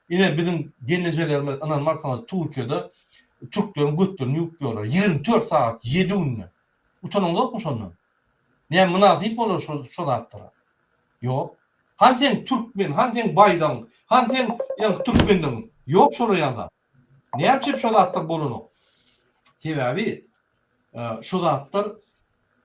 Ine biziň gelnejelerimiz ynanmarsyňyz Türkiýede türkleriň götlerini ýuwup ýörler. 24 sagat 7 günde. Utanyňyzokmy şondan? Näme mynasyp bolar şo şo zatlara? Ýok. Han sen türkmen, han sen baýdagyň, han sen ýaňky türkmenligiň. Ýok şolar ýaly zat. Näme üçin şo zatlar bolanok? Sebäbi şo zatlar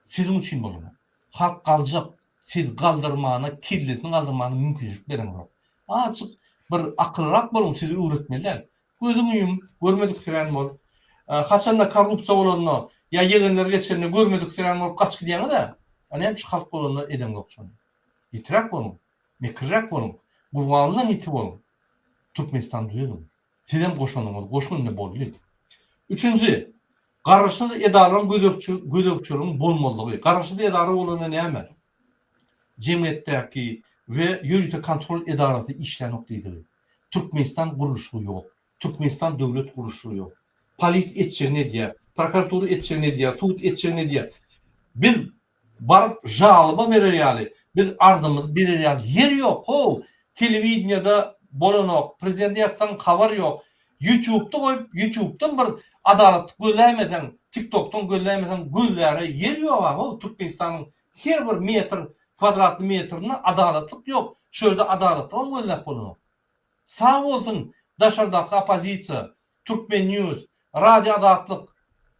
siziň üçin bolanok. Halk galjak, siz galdyrmana, kellesini galdyrmana mümkinçilik bereňzok. Azajyk bir akyllyrak boluň, sizi öwretmeli däl. Gözüňi ýum, görmediksirän bol. Haçanda korrupsiýa bolanda ýa ýegenler geçende görmediksirän bolup gaçyp gidýäňiz-ä. A näme üçin halk bolanda edeňzok şony? Ýitiräk boluň, mekirräk boluň, Gurbandan ýiti boluň. Türkmenistan düzeliň. Sizem goşanyňyzy goşuň indi boldy. Üçünji, garaşsyz edaralaryň gözegçiligiň bolmazlygy. Garaşsyz edara bolanda näme? Jemgyýetdäki we ýörite kontrol edarasy işlänok diýdigi. Türkmenistan gurluşygy ýok. Türkmenistan döwlet gurluşygy ýok. Polis etjegini edýär, prokuratura etjegini edýär, sud etjegini edýär. Biz baryp žalba berer ýaly, biz arzymyzy berer ýaly ýer ýok how, telewideniýada bolanok, prezidente ýazsaň habar ýok, ýutubda goýup ýutubdan bir adalatlyk gözläýmeseň, tiktokdan gözläýmeseň gözläre ýer ýoga how, Türkmenistanyň her bir metr kwadratly metrinde adalatlyk ýok, şu ýerde adalatlygam gözläp bolanok. Sag bolsun daşardaky oppozisiýa, Türkmen news, Radio Azatlyk,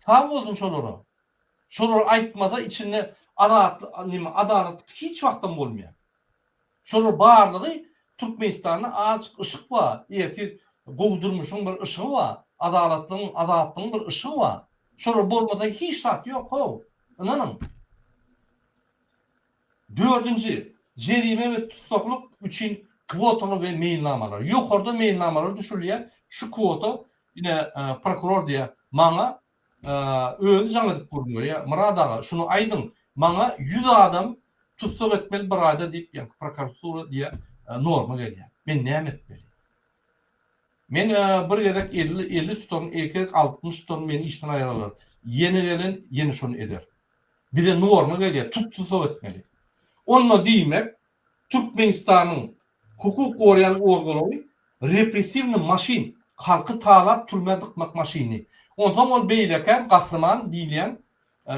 sag bolsun şolara. Şolar aýtmasa içinde azatlyk neme adalatlyk hiç wagtam bolmaýar. Şolar barlygy Türkmenistanda azjyk yşyk bar, ertir gowy durmuşyň bir yşygy bar, adalatlygyň, azatlygyň bir yşygy bar. Şolar bolmasa hiç zat ýok how, ynanyň. Dördünji, jerime we tussaglyk üçin kwotalar we meýilnamalar. Ýokarda meýilnamalar düşürilýär, şu kwota ine prokuror diýýär, maňa Özi jaň edip gürrüň berýär, Myrat aga, şuny aýdyň, maňa 100 adam tussag etmeli bir aýda diýip, ýaňky prokuratura diýýär, norma gelýär. Men näme etmeli? Men bir gezek 50, 50 tutaryn, iki gezek 60 tutaryn, meni işden aýyrarlar. Ýene gelen, ýene şony eder. Bize norma gelýär, tut tussag etmeli. Onda diýmek, Türkmenistanyň Hukuk goraýan organlary repressiwnyý maşyn, halky talap türmä dykmak maşyny. Onsoň ol beýlekäm gahryman diýilýän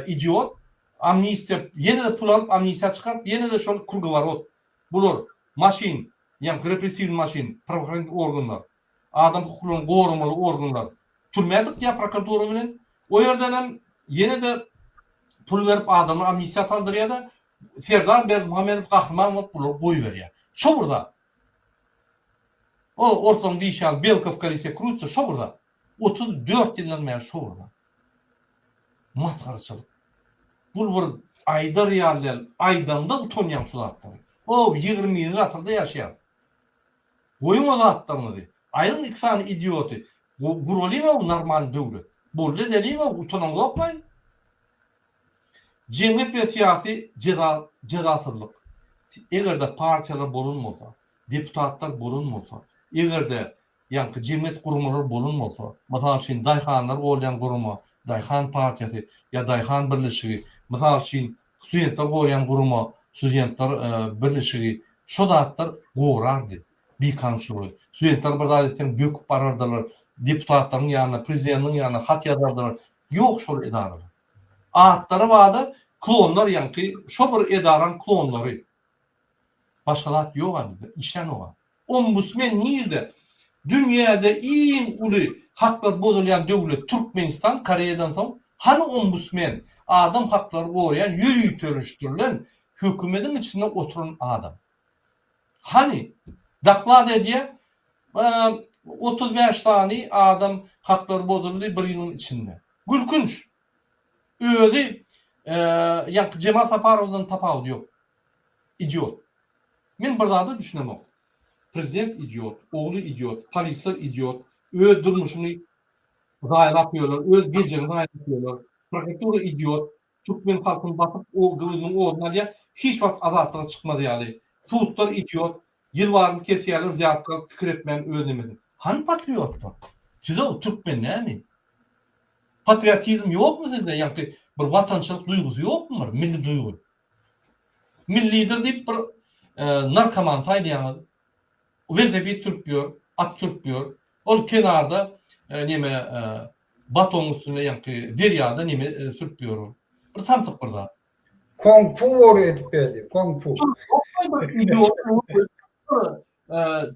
idiot amnistiýa ýene-de pul alyp amnistiýa çykaryp ýene-de şol krugoworot. Bular maşyn, ýaňky repressiwnyý maşyn, prawohranitelnyý organlar, adam hukuklaryny goramaly organlar türmä dykýar prokuratura bilen. O ýerdenem ýene-de pul berip adamlar amnistiýa saldyrýar-da Serdar Berdimuhamedow gahryman bolup bulary goýberýär. Şo bir zat. O orslaryň diýşi ýaly belka w kolese krutsa şo bir zat. 34 ýyldan bäri şo bir zat. Masgaraçylyk. Bul bir aýdar ýaly däl. Aýdaňda utanýaň şu zatlary. O 21-nji asyrda ýaşaýarys. Goýuň o zatlaryňyzy. Aýryň iki sany idioty. Guralyň-ow normalny döwlet. Boldy edeliň-ow, utanaňzokmaý? Jemgyýet we syýasy jeza jezasyzlyk. Eger-de partiýalar bolan bolsa, deputatlar bolan bolsa, eger-de ýaňky jemgyýet guramalary bolan bolsa, mysal üçin, daýhanlar golýan gurama, daýhan partiýasy ýa daýhan birleşigi, mysal üçin, studentler golýan gurama, studentler birleşigi, şo zatlar gorardy bikanunçylygy. Studentler bir zat etseň böküp barardylar, deputatlaryň ýanyna, prezidentiň ýanyna hat ýazardylar. Ýok şol edaralar. Atlary barda klonlar ýaňky şo bir edaraň klonlary. Başga zat ýoga bizde, işlänoga. Ombudsmen nirde? Dünýäde iň uly haklar bozulýan döwlet Türkmenistan, Koreýadan soň. Hany ombudsmen? Adam haklary goraýan ýöriteleşdirilen hökümediň içinde oturan adam. Hany? Doklad edýär, 35 sany adam haklary bozuldy bir ýylyň içinde. Gülkünç. Özi ýaňky Jemal Saparowdan tapawudy ýok. Idiot. Men bir zada düşünemok. Prezident idiot, ogly idiot, polisler idiot, öz durmuşyny zaýalap ýörler, öz geljegini zaýalap ýörler. Prokuratura idiot, türkmen halkyny basyp, o gözüniň oduny alýar, hiç wagt azatlyga çykmaz ýaly. Sudlar idiot, ýyl baryny kesýärler, wzýatka alyp pikir etmän öz nemesini. Hany patriotlar? Siz-ow türkmen nämi? Patriotizm ýokmy sizde, ýaňky bir watançylyk duýgusy ýokmy bir, milli duýgy? Milli lider diýip bir narkomany saýlaýaňyz. Welosiped sürüp ýör, at sürüp ýör. Ol kenarda neme batonyň üstünde ýaňky derýada neme sürüp ýör ol. Bir samsyk bir zat. Kong fu bor edip berdi, kong fu.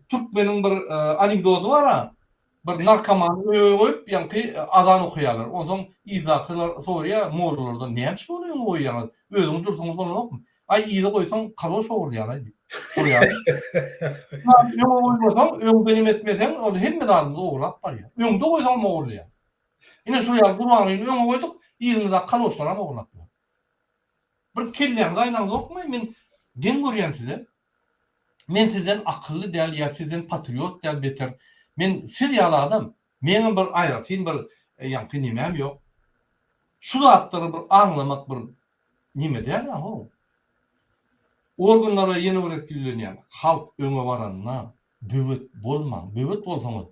Türkmeniň bir anekdody bar-a. Bir narkomany öýe goýup, ýaňky azan okaýarlar. Onsoň yzdakylar soraýar mollalardan, näme üçin ony öňe goýýaňyz? Özüňiz dursaňyz bolanokmy? Aý, yza goýsaň, kaloş ogurlaýar-aý diýip. Soraýar. Öňe goýmasaň, öňde neme etmeseň, ol hemme zadymyzy ogurlap barýar. Öňde goýsaňam ogurlaýar. Ine şol ýaly Gurbangulyny öňe goýduk, yzymyzdaky kaloşlaram ogurlap ýör. Bir kelläňizi aýlaňzokmy? Men geň görýän size. Men sizden akylly däl ýa sizden patriot däl beter. Men siz ýaly adam. Meňem bir aýratyn bir ýaňky nemäm ýok. Şu zatlary bir aňlamak bir neme däl-ä how. Organlara ýene bir gezek ýüzlenýän. Halk öňe baranda böwet bolmaň. Böwet bolsaňyz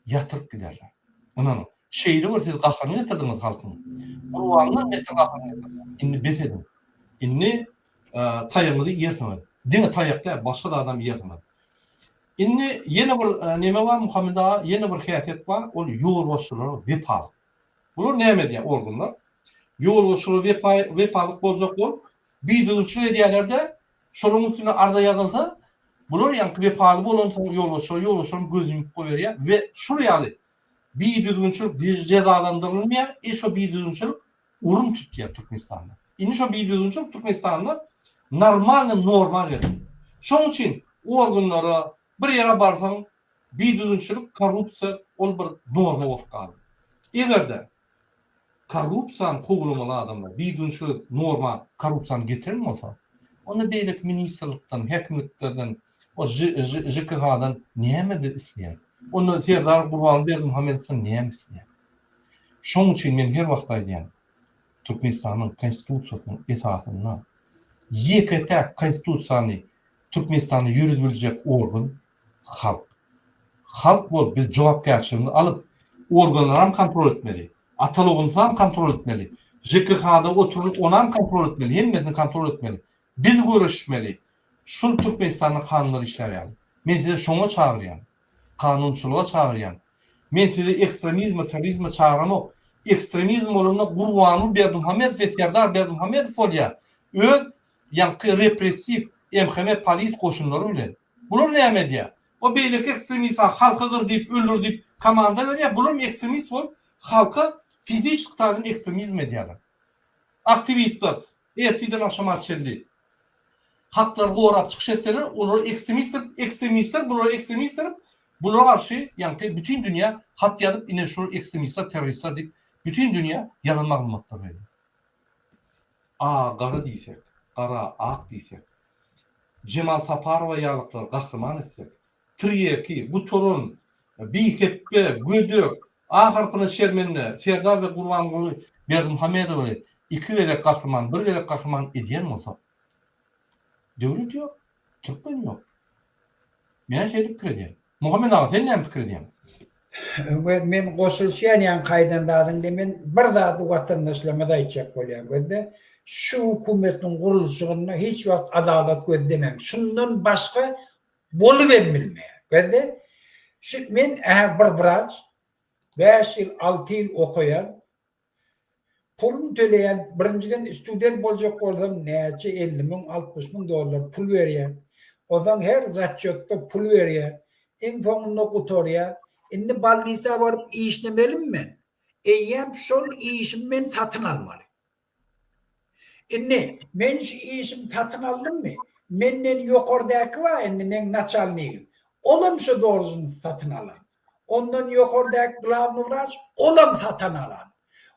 ýatyryp giderler. Ynanyň. Şeýle bir siz gaharyny getirdiňiz halkyň. Gurbandan beter gaharyny getirdiňiz. Indi bes ediň. Indi taýagyňyzy iýersiňiz. Diňe taýak däl, başga zadam iýersiňiz. Indi ýene bir neme bar Muhammet aga, ýene bir häsiýet bar, ol ýolbaşçylara wepalyk. Bular näme edýär organlar? Ýolbaşçylara wepa wepalyk boljak bolup, bidüzgünçilik edýärler-de, Şolaryň üstüne arza ýazylsa, bular ýaňky wepaly bolansoň ýolbaşçylar ýolbaşçylaryň gözüni ýumup goýberýär we şul ýaly bidüzgünçilik jezalandyrylmaýar, e şo bidüzgünçilik orun tutýar Türkmenistanda. Indi şo bidüzgünçilik Türkmenistanda normalny norma geldi. Şoň üçin organlara bir ýere barsaň bidüzgünçilik, korrupsiýa ol bir norma bolup galdy. Eger-de korrupsiýany kowlamaly adamlar bidünçilik norma korrupsiýany getiren bolsa, onda beýleki ministrlikden, häkimliklerden, o ŽKH-dan näme biz isleýäris? Onda Serdar Gurbanguly Berdimuhamedowdan näme isleýäris? Şoň üçin men her wagt aýdýan, Türkmenistanyň Konstitusiýasynyň esasynda ýeke-täk Konstitusiýany Türkmenistanda ýöredibiljek organ Halk. Halk bolup biz jogapkärçiligimizi alyp, organlaram kontrol etmeli, atalogynysam kontrol etmeli, ŽKH-da oturan onam kontrol etmeli, hemmesini kontrol etmeli. Biz göreşmeli. Şul Türkmenistanda kanunlar işlär ýaly. Men sizi şoňa çagyrýan. Kanunçylyga çagyrýan. Men sizi ekstremizme, terrorizme çagyramok. Ekstremizm bolanda Gurbanguly Berdimuhamedow we Serdar Berdimuhamedow bolýar. Öz ýaňky repressiw MHM polis goşunlary bilen. Bular näme edýär? O beýleki ekstremist halky gyr diýip, öldür diýip komanda berýär. Bular hem ekstremist bolup, halka fiziçki taýdan ekstremizm edýärler. Aktiwistler ertirden agşama çenli haklary gorap çykyş etseler, olara ekstremist diýip, ekstremistler bulara ekstremist diýip, bulara garşy ýaňky bütin dünýä hat ýazyp, ine şular ekstremistler, terroristler diýip, bütin dünýä ýalan maglumatlar berýär. A gara diýsek, gara ak diýsek, Jemal Saparowa ýalyklary gahryman etsek, tirýeki, gutaran, bihepbe, gödek. Ahyrkyny şermende Serdar we Gurbanguly Berdimuhamedowy iki gezek gahryman, bir gezek gahryman edýän bolsak, döwlet ýok, türkmen ýok. Men-ä şeýle pikir edýän. Muhammet aga, sen näme pikir edýäň? We men goşulyşýan ýaňky aýdan zadyňda men bir zady watandaşlarymyza aýtjak bolýan gözde şu hökümetiň gurluşygynda hiç wagt adalat gözlemäň. Şundan başga bolubem bilmeýär. Gözde şu men ä bir wraç 5 ýyl 6 ýyl okaýan Puluny töleýän, birinjiden student boljak bolsam näçe 50 müň, 60 müň dollar pul berýän. Onsoň her zaçýotda pul berýän. Iň soňunda gutarýar. Indi bolnisa baryp işlemelimi men? Eýýäm şol işimi men satyn almaly. Indi men şu işimi satyn aldymmy? Menden ýokardäki bar indi meň naçalnigim. Olam şu dolžnost satyn alan. Ondan ýokardäki glawny wraç olam satan alan.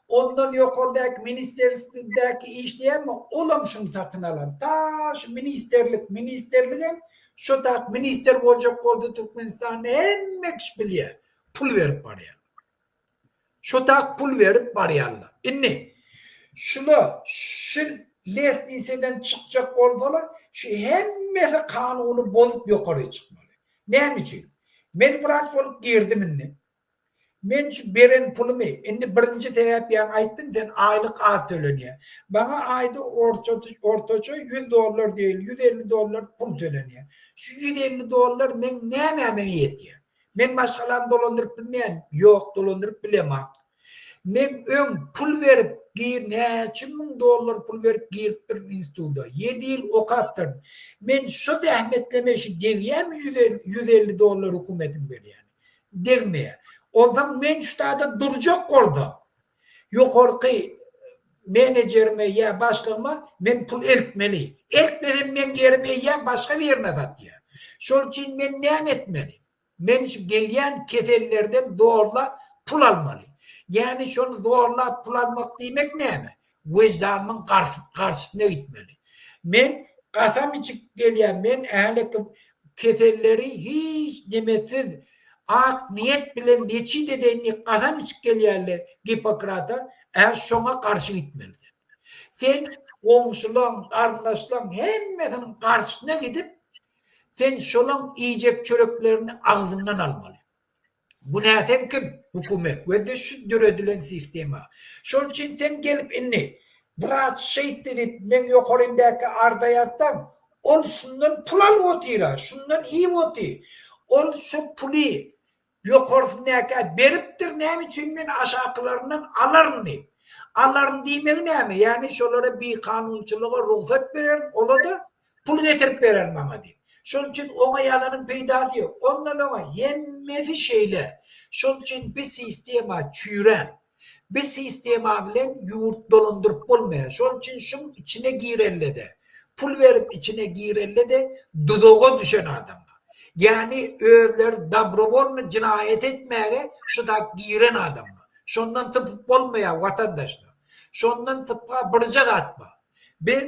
Ondan ýokardäki ministerstwdäki işleýänmi olam şuny satyn alan. Ta şu ministerlik ministerligem şo tak minister boljak bolsa Türkmenistanda hemme kişi bilýär. Pul berip barýar. Şo tak pul berip barýarlar. Indi şula şu lesniseden çykjak bolsalar şu hemmesi kanuny bozup ýokary çykmaly. Näme üçin? Men wraç bolup girdim indi. Men şu beren pulumy indi birinji sebäp ýaňy aýtdyň sen aýlyk az tölenýär. Maňa aýda ortaça 100 dollar diýeli 150 dollar pul tölenýär. Şu 150 dollar meň nämäme ýetýär? Men maşgalamy dolandyryp bilmeýän, ýok dolandyryp bilemak. Men öň pul berip gir näçe müň dollar pul berip giripdirin instituda. Ýedi ýyl okapdyryn. Men şo zähmetleme şu degýämi 150 dollar hökümetiň berýäni? Degmeýär. Onsoň men şu taýda durjak bolsam, ýokarky menejerime ýa başlygyma men pul eltmeli. Eltmesem meň ýerim eýýäm başga birine satýar. Şol üçin men näme etmeli? Men şu gelýän kesellerden zorlap pul almaly. Ýagny şony zorlap pul almak diýmek näme? Wyždanymyň garşysyna gitmeli. Men kasam içip gelýän, men häleki keselleri hiç nemesiz ak niýet bilen leçit edeýin diýip kasam içip gelýärler Gippokrata, ä şoňa garşy gitmeli sen. Sen goňşulaň, garyndaşlaň hemmesiniň garşysyna gidip, sen şolaň iýjek çöreklerini agzyndan almaly. Günäsem kim? Hökümet we-de şu döredilen sistema. Şol üçin sen gelip indi wraç şeýtdi diýip meň ýokarymdaky arza ýazsaň, ol şundan pul alyp otyr-a, şundan iýip otyr. Ol şu puly ýokarsyndäkä beripdir, näme üçin men aşakylaryndan alaryn diýip. Alaryn diýmegi näme? Ýagny şolara bikanunçylyga rugsat bererin, ola-da Pul getirip berer maňa diýip. Şol üçin oňa ýazanyň peýdasy ýok. Ondan oňa hemmesi şeýle. Şol üçin bi sistema çüýrän. Bi sistema bilen ýurt dolandyryp bolmaýar. Şol üçin şuň içine girellede, pul berip içine girellede duzaga düşen adamlar. Ýagny özleri dobrowolny jynaýat etmäge şu tak giren adamlar. Şondan sypyp bolmaýar watandaşlar. Şondan sypga birje zat bar. Biz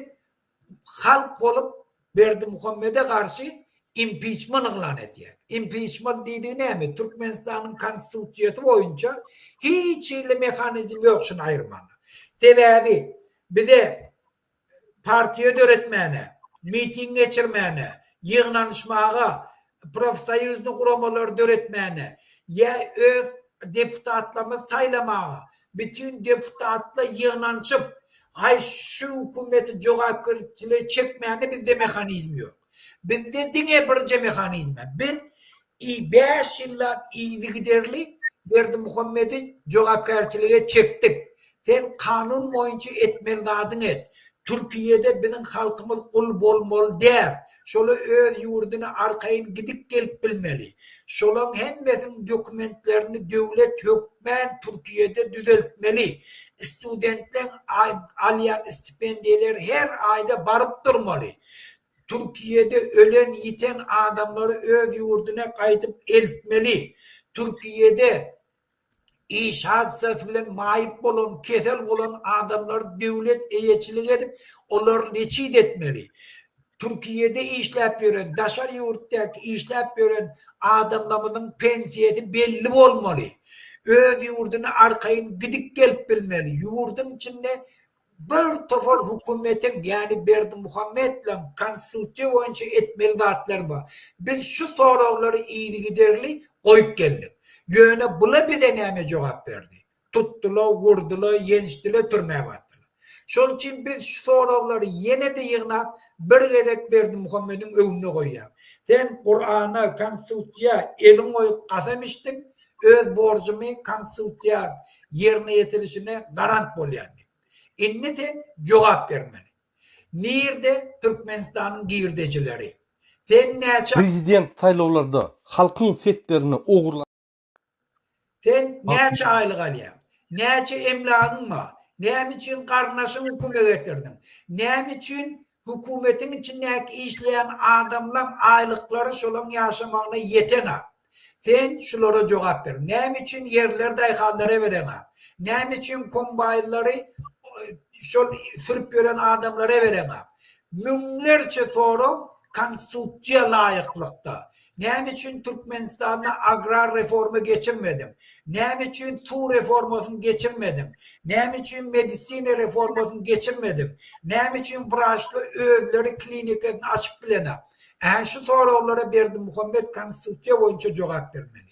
halk bolup Berdimuhamede garşy impiçman yglan edýär. Impiçman diýdigi näme? Türkmenistanyň konstitusiýasy boýunça hiç hili mehanizm ýok şuny aýyrmana. Sebäbi bize partiýa döretmäne, miting geçirmäne, ýygnanyşmaga, profsoýuzny guramalary döretmäne ýa öz deputatlarymyzy saýlamaga Bütin deputatlar ýygnanyşyp, aý şu hökümeti jogapkärçilige çekmäne bizde mehanizm ýok. Bizde diňe birje mehanizm bar. Biz bäş ýyllap yzygiderli Berdimuhamedi jogapkärçilige çekdik. Sen kanun boýunça etmeli zadyňy et. Türkiýede biziň halkymyz gul bolmaly däl. Şola öz ýurdyna arkaýyn gidip gelip bilmeli. Şolaň hemmesiniň dokumentlerini döwlet hökmän Türkiýede düzeltmeli. Studentleň alýan stipendiýaleri her aýda baryp durmaly. Türkiýede ölen ýiten adamlary öz ýurduna gaýdyp eltmeli. Türkiýede iş hadysasy bilen maýyp bolan, kesel bolan adamlary döwlet eýeçilik edip, olary leçit etmeli. Türkiýede işläp ýören, daşary ýurtdaky işläp ýören adamlarymyzyň pensiýasy belli bolmaly. Öz ýurduna arkaýyn gidip gelip bilmeli. Ýurduň içinde bir topar hökümetiň, ýagny Berdimuhametleň konstitusiýa boýunça etmeli zatlary bar. Biz şu soraglary yzygiderli goýup geldik. Ýöne bula bize näme jogap berdi? Tutdylar, urdular, ýençdiler, türmä basdylar. Şol üçin biz şu soraglary ýene-de ýygnap, bir gezek Berdimuhamediň öňünde goýýas. Sen Kurana, Konstitusiýa eliňi goýup kasam içdiň, öz borjumy Konstitusiýa ýerine ýetirilişine garant bolýan diýip. Indi sen jogap bermeli. Nirde Türkmenistanyň girdejileri? Sen näçe Prezident saýlawlarda halkyň seslerini ogurlan. Sen näçe aýlyk alýaň? Näçe emlagyň bar? Näme üçin garyndaşyňy kömek etdirdiň? Näme üçin hökümetiň içindäki işleýän adamlaň aýlyklary şolaň ýaşamagyna ýetenak? Sen şulara jogap ber. Näme üçin ýerleri daýhanlara bereňak? Näme üçin kombaýnlary şol sürüp ýören adamlara bereňak? Müňlerçe sorag konstitusiýa laýyklykda. Näme üçin Türkmenistanda agrar reforma geçirmediň? Näme üçin suw reformasyny geçirmediň? Näme üçin medisina reformasyny geçirmediň? Näme üçin wraçlar özleri klinikasyny açyp bilenak? Ä şu soraglara Berdimuhamet konstitusiýa boýunça jogap bermeli.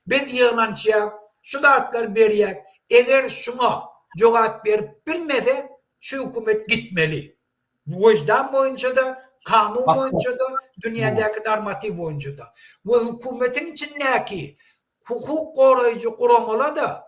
Biz ýygnanyşýak, şu zatlary berýäk, eger şuňa jogap berip bilmese şu hökümet gitmeli. Wyždan boýunça-da, kanun boýunça-da, dünýädäki normatiw boýunça-da. We hökümetiň içindäki hukuk goraýjy guramala-da,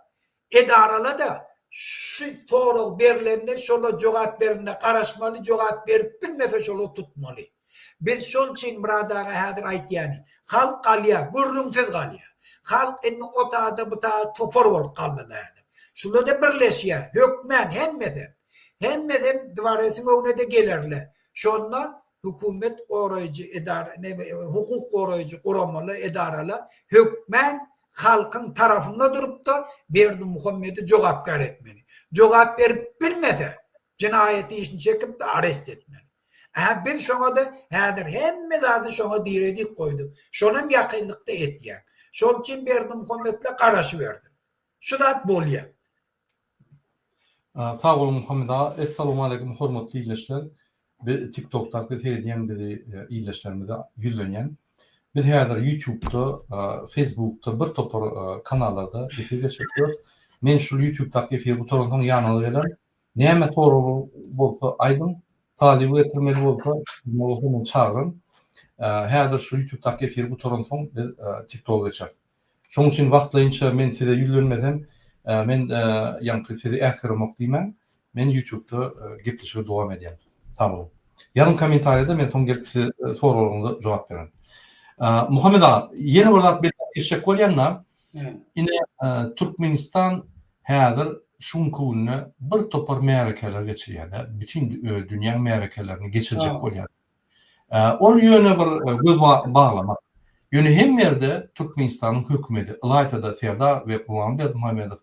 edarala-da şu sorag berlende şola jogap berende garaşmaly, jogap berip bilmese şola tutmaly. Biz şol üçin Myrat aga häzir aýtýany, halk galýar, gürrüňsiz galýar. Halk indi o tada bu tada topar bolup galdylar häzir. Şular-da birleşýär, hökmän hemmesi. Hemmesem dworesiň öňüne-de gelerler. Şonda hökümet goraýjy edara, neme, hukuk goraýjy guramalar, edaralar hökmän halkyň tarapynda durup-da Berdimuhamedi jogapkär etmeli. Jogap berip bilmese, jenaýat işini çekip-de arest etmeli. Ä biz şoňa-da häzir hemme zady şoňa diredik goýduk. Şonam ýakynlykda etýäň. Şol üçin Berdimuhametle garaşybersin. Şu zat bolýar. Sag boluň Muhammet aga. Essalowmaleýkum hormatly ildeşler. Biz TikTokdaky seredýän bizi ildeşlerimize ýüzlenýän. Biz häzir YouTube'da, Facebook'da bir topar kanallarda efir geçirip ýörüs. Men şul YouTube'daky efiri gutaransoň ýanyňyza gelerin. Näme sorag bolsa aýdyň. Talyby getirmeli bolsa, bolsa men çagyraryn. Häzir şu YouTube'daky efiri gutaransoň biz TikToka geçeris. Şonuň üçin wagtlaýynça men size ýüzlenmesem, men ýaňky sizi äsgeremok diýmäň. Men ýutubda gepleşigi dowam edýän. Sag boluň. Ýazyň kommentariýada men soň gelip size soraglaryňyza jogap bererin. Muhammet aga, ýene bir zat belläp geçjek bolýan-da. Ine, Türkmenistan häzir şu günki günde bir topar märekeler geçirýär-de, bütin dünýäň märekelerini geçirjek bolýar. Ol ýöne bir göz baglamak. Ýöne hemme ýerde Türkmenistanyň hökümeti, ylaýta-da Serdar we Gurbanguly Berdimuhamedow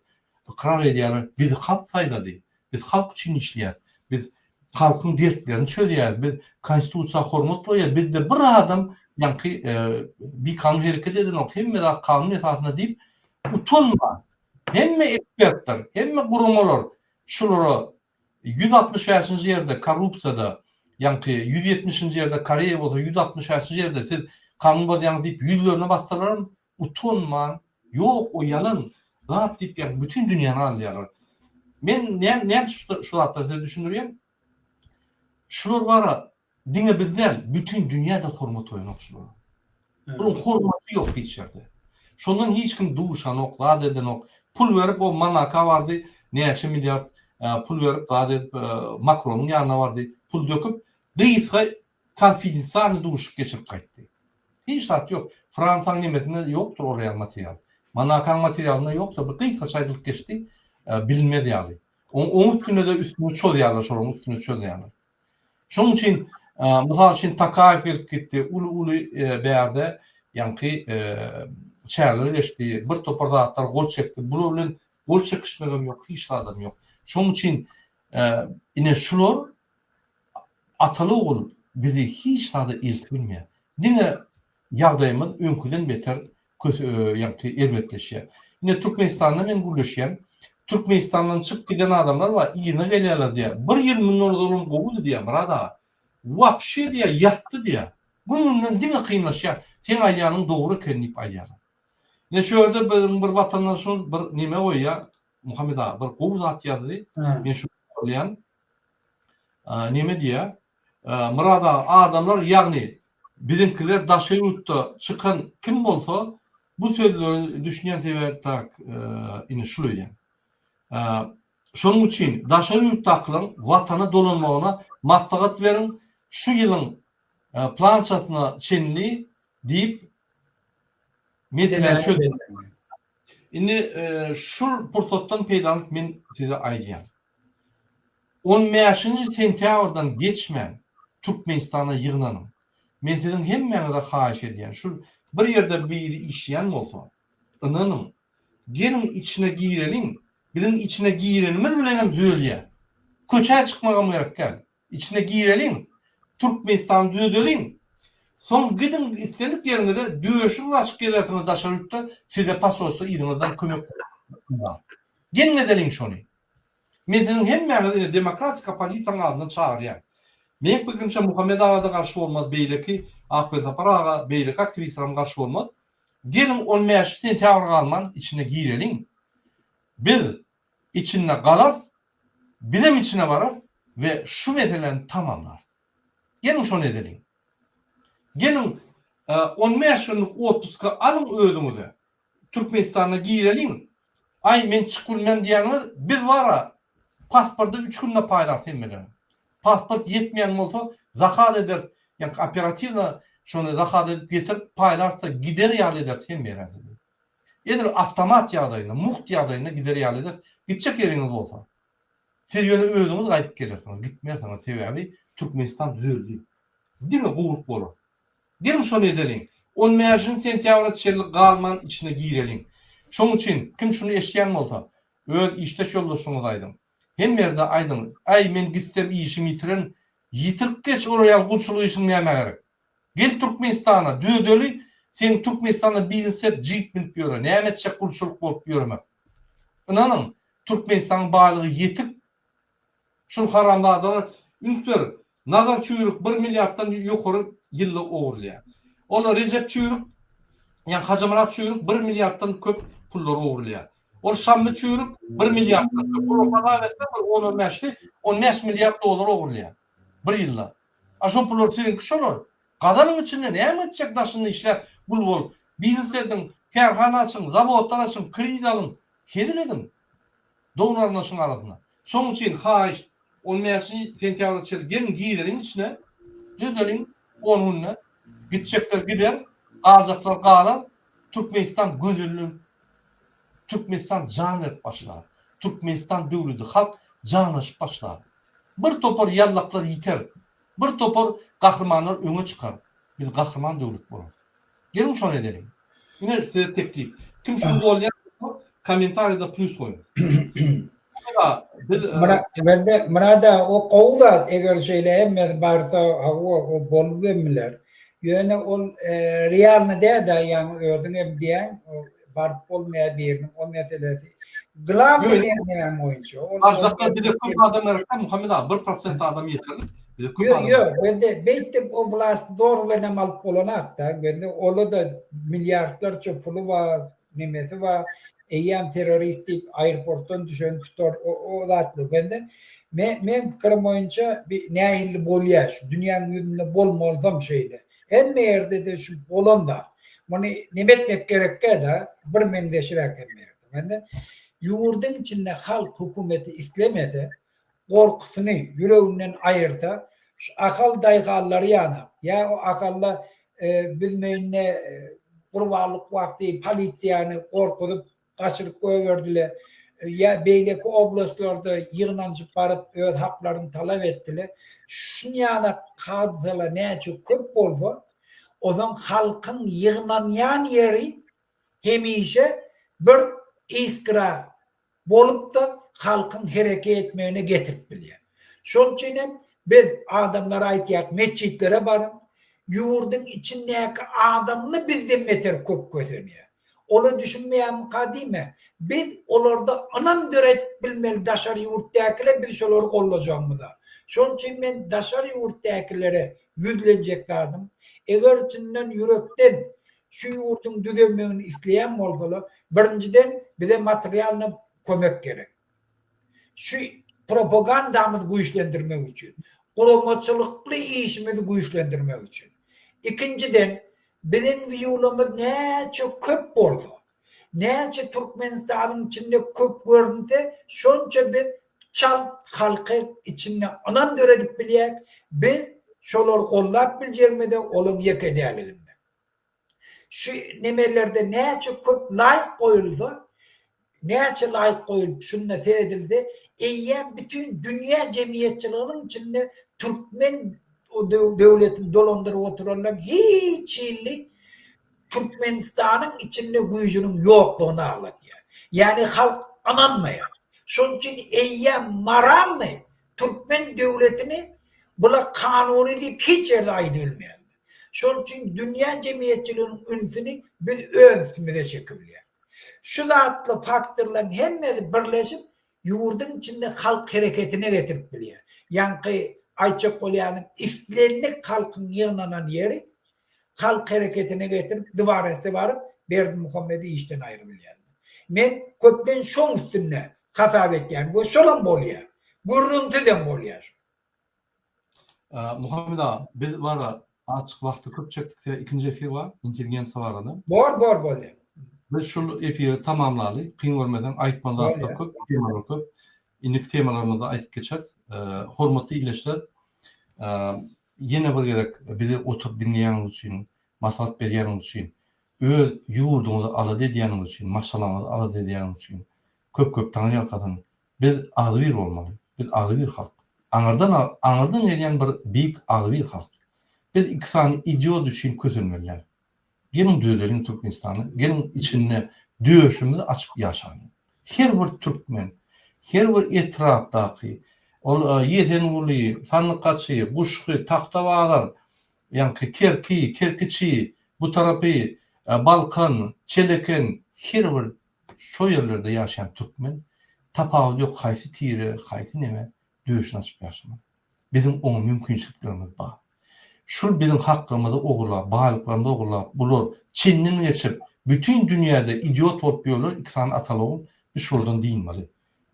ykrar edýärler, bizi halk saýlady, biz halk üçin işleýäris, biz halkyň dertlerini çözýäris, biz Konstitusiýa hormat goýýarys, bizde bir adam ýaňky bikanun hereket edenok, hemme zat kanun esasynda diýip, utanman, hemme ekspertler, hemme guramalar şulara 165-nji ýerde korrupsiýada, ýaňky 170-nji ýerde Koreýa bolsa 165-nji ýerde siz kanun bozýaňyz diýip ýüzlerine bassalaram utanman, ýok o ýalan zat diýip ýaňky bütin dünýäni aldaýarlar. Men näme üçin şu zatlary size düşündirýän? Şular bara Diňe biz däl, bütin dünýä-de hormat goýanok şulara. Bularyň hormaty ýok hiç ýerde. Şondan hiç kim duşanok, zat edenok. Pul berip o Monaka bardy, näçe milliard pul berip zat edip Makronyň ýanyna bardy, pul döküp, gysga konfidensialnyý duşuşyk geçirip gaýtdy. Hiç zat ýok. Fransiýanyň nemesinde ýokdur ol ýaly material. Monakaň materialynda ýokdur. Bir gysgaça aýdylyp geçdi, bilinmez ýaly. Oň üstünde-de üstüne çozýarlar, şolaryň üstüne çözýärler. Şonuň üçin, mysal üçin, Tokaýew gelip gitdi, uly-uly bärde ýaňky çäreler geçdi, bir topar zatlar gol çekdi. Bular bilen gol çekişmegem ýok, hiç zadam ýok. Şonuň üçin, ine şular ataly-ogul bizi hiç zada eltip bilmeýär. Diňe ýagdaýymyz öňküden beter ýaňky erbetleşýär. Ine Türkmenistanda men gürleşýän. Türkmenistandan çykyp giden adamlar bar, yzyna gelýärler diýýär. Bir ýyl mundan ozalam gowudy diýýär, Myrat aga. Wapşe diýýär, ýatdy diýýär. Gün-günden diňe kynlaşýar. Seň aýdýanyň dogry eken diýip aýdýarlar. Ine şu ýerde biziň bir watandaşymyz bir neme goýýar, Muhammet aga bir gowy zat ýazdy. Men şuny goldaýan. Neme diýýär? Myrat aga adamlar ýagny biziňkiler daşary ýurtda çykan kim bolsa bu sözleri düşünýän sebäbi tak ine şul öýdýän. Şonuň üçin daşary ýurtdakylaryň watana dolanmagyna maslahat beriň şu ýylyň plançasyna çenli diýip meseläni çözmek. Indi şul pursatdan peýdalanyp men size aýdýan. On bäşinji sentýabrdan geçmän Türkmenistana ýygnanyň. Men siziň hemmäňize haýyş edýän, şul bir ýerde biri işleýän bolsa, ynanyň, geliň içine gireliň, biziň içine girenimiz bilenem düzelýär. Köçä çykmagam gerek däl. Içine gireliň, Türkmenistany düzedeliň, soň gidiň islendik ýeriňize döşüňiz açyk gezersiňiz daşary ýurtda size posolstwo yzyňyzdan kömek bar. Geliň edeliň şony. Men siziň hemmäňizi ine demokratik oppozisiýanyň adyndan çagyrýan. Meň pikirimçe Muhammet agada garşy bolmaz beýleki Akbelsapar aga beýleki aktiwistlerem garşy bolmaz. Geliň on bäşi sentýabr galman içine gireliň. Biz içinde galarys Bizem içine bararys we şu meseläni tamamlarys. Geliň şony edeliň. Geliň on bäş günlük otpuska alyň özüňize. Türkmenistana gireliň. Aý men çykyp bilmem diýýäňiz, biz bar-a pasporty üç günde paýlarys hemmelere. Pasport ýetmeýän bolsa zakaz ederis, ýaňky operatiwno şony zakaz edip getirip paýlarys-da gider ýaly ederis hemme ýere sizi. Edil awtomat ýagdaýynda, mugt ýagdaýynda gider ýaly ederis. Gitjek ýeriňiz bolsa. Siz ýöne özüňiz gaýdyp gelersiňiz, gitmersiňiz. Sebäbi Türkmenistan düzeldi. Diňe gowulyk bolar. Geliň şony edeliň. On bäşinji sentýabra çenli galman içine gireliň. Şoň üçin kim şuny eşidýän bolsa, öz işdeş ýoldaşlaryňyza aýdyň. Hemme ýerde aýdyň. Äý men gitsem işimi ýitirerin. Ýitirip geç olar ýaly gulçulyk işiň nämä gerek. Gel Türkmenistana düzedeli sen Türkmenistanda biznes et jip münüp ýöre näme etjek gulçulyk bolup ýöremek. Ynanyň Türkmenistanyň baýlygy ýetik şul haramzadalar üns ber Nazar çüýrük bir milliarddan ýokary ýylda ogurlaýar. Ol Rejep çüýrük ýa Hajymyrat çüýrük bir milliarddan köp pullar ogurlaýar. Ol Şammy çüýrük bir milliarddan köp. Olar hasap etse bir on on bäşli 15 milliard dollar ogurlaýar bir ýylda. A şo pullar siziňki şolar. Gazanyň içinde näme etjek daşynda işläp gul bolup. Biznes ediň, kärhana açyň, zawodlar açyň, kredit alyň. Hezil ediň. Dogan-garyndaşyň arasynda. Şoň üçin haýyşt on bäşinji sentýabra çenli geliň gireliň içine. Düzeliň on günde. Gitjekler gider, galjaklar galar. Türkmenistan gözellenip Türkmenistan jan berip başlar. Türkmenistan döwledi halk janlaşyp başlar. Bir topar ýallaklar ýiter. Bir topar gahrymanlar öňe çykar. Biz gahryman döwlet bolarys. Geliň şony edeliň. Ine size teklip. Kim şuny golýan bolsa kommentariýada plýus goýuň. Biz Mende Murada o gowy zat eger şeýle hemmesi barsa hawa o bolup hem biler. Ýöne ol realny däl-de ýaňy özüň hem diýäň baryp bolmaýar biriniň o meselesi. Glawnyý meň nämäm boýunça. Ol Barjaklar bize köp adam gerekdä Muhammet aga 1% adam ýeterlik. Bize köp Ýok adam. ýok bende beýtdip o wlasty zor bilenem alyp bolanakda bende ola-da milliardlarça puly bar nemesi bar eýýäm terrorist diýip aeroportdan düşeni tutar o o zatlar bende me meň pikirim boýunça bi nähili bolýar şu dünýäň ýüzünde bolmalysam şeýle Hemme ýerde-de şu bolan zat. Muny neme etmek gerekkä-da, bir meňzeşräk hemme ýerde. Mende ýurduň içinde halk hökümeti islemese, gorkusyny ýüreginden aýyrsa, şu Ahal daýhanlary ýanak, ýa o Ahalda büzmeýinde gurbanlyk wagty polisiýany gorkuzyp, gaçyryp goýberdiler. Ýa beýleki oblastlarda ýygnanyşyp baryp öz haklaryny talap etdiler. Şunýanak hadysalar näçe köp bolsa, ozaň halkyň ýygnanýan ýeri hemişe bir iskra bolup-da halkyň hereket etmegine getirip bilýär. Şonuň üçin hem biz adamlara aýtýarys, metjitlere baryň, ýurduň içindäki adamly bizden beter köp kösenýär. Olar düşünmeýärmika diýme. Biz olarda ynam döredip bilmeli daşary ýurtdakiler biz şolary gollajagymyza. Şonuň üçin men daşary ýurtdakilere ýüzlenjek zadym, eger çyndan ýürekden şu ýurduň düzelmegini isleýän bolsalar, birinjiden bize materialny kömek gerek. Şu propagandamyzy güýçlendirmek üçin, guramaçylykly işimizi güýçlendirmek üçin. Ikinjiden, biziň wýulamyz näçe köp bolsa, näçe Türkmenistanyň içinde köp görünse, şonça biz çalt halky içinde ynam döredip bilýäk, biz şolary gollap biljegimize olaň ýeke däliginde. Şu nemelerde näçe köp laýk goýulsa, näçe laýk goýulyp şunda seredilse, eýýäm bütin dünýä jemgyýetçiliginiň içinde türkmen döwletini dolandyryp oturanlaryň hiç hili Türkmenistanyň içinde güýjüniň ýoklugyny agladýar. Ýagny halk ynanmaýar. Şonuň üçin eýýäm moralny türkmen döwletini bular kanuny diýip hiç ýerde aýdybilmeýärler. Şonuň üçin dünýä jemgyýetçiliginiň ünsüni biz öz üstümize çekibilýäris. Şu zatly faktorlaryň hemmesi birleşip, ýurduň içinde halk hereketine getirip bilýär. Ýaňky aýtjak bolýanym, islendik halkyň ýygnanan ýeri halk hereketine getirip, dwarese baryp, Berdimuhamedi işden aýrybilýärler. Men köplenç şoň üstünde hasap etýän we şolam bolýar. Gürrüňsizem bolýar şol. Muhammet aga, biz bara açyk wagty köp çekdik, sebäbi ikinji efir bar, intelligensiýa barada. Bor, bor, bolýar. Biz şul efiri tamamlaly, kyn görmeseň, aýtmaly zatlar köp, temalar köp. Indiki temalarymyzda aýdyp geçeris. Hormatly ildeşler, ýene bir gezek bizi oturyp diňleýäniňiz üçin, maslahat berýäniňiz üçin, öz ýurduňyzy alada edýäniňiz üçin, maşgalaňyzy alada edýäniňiz üçin köp-köp taňryýalkasyn. Biz agzybir bolmaly. Biz agzybir halk. Aňyrdan aňyrdan gelýän bir beýik agzybir halk. Biz iki sany idiot üçin kösenmeli däl. Geliň düzeleliň Türkmenistany, geliň içinde döşümizi açyp ýaşalyň. Her bir türkmen, her bir etrapdaky, ol Ýesenguly, Sandykaçy, Guşgy, Tagtabazar, ýaňky Kerki, Kerkiçi, bu tarapy Balkan, Çeleken, her bir Şo ýerlerde ýaşaýan türkmen, tapawudy ýok haýsy tire, haýsy neme, döşüni açyp ýaşamaly. Biziň oňa mümkinçiliklerimiz bar. Şul biziň haklarymyzy ogurlap, baýlyklarymyzy ogurlap, bular çenden geçip, bütin dünýäde idiot bolup ýörler, iki sany ataly-ogul, biz şolardan dynmaly.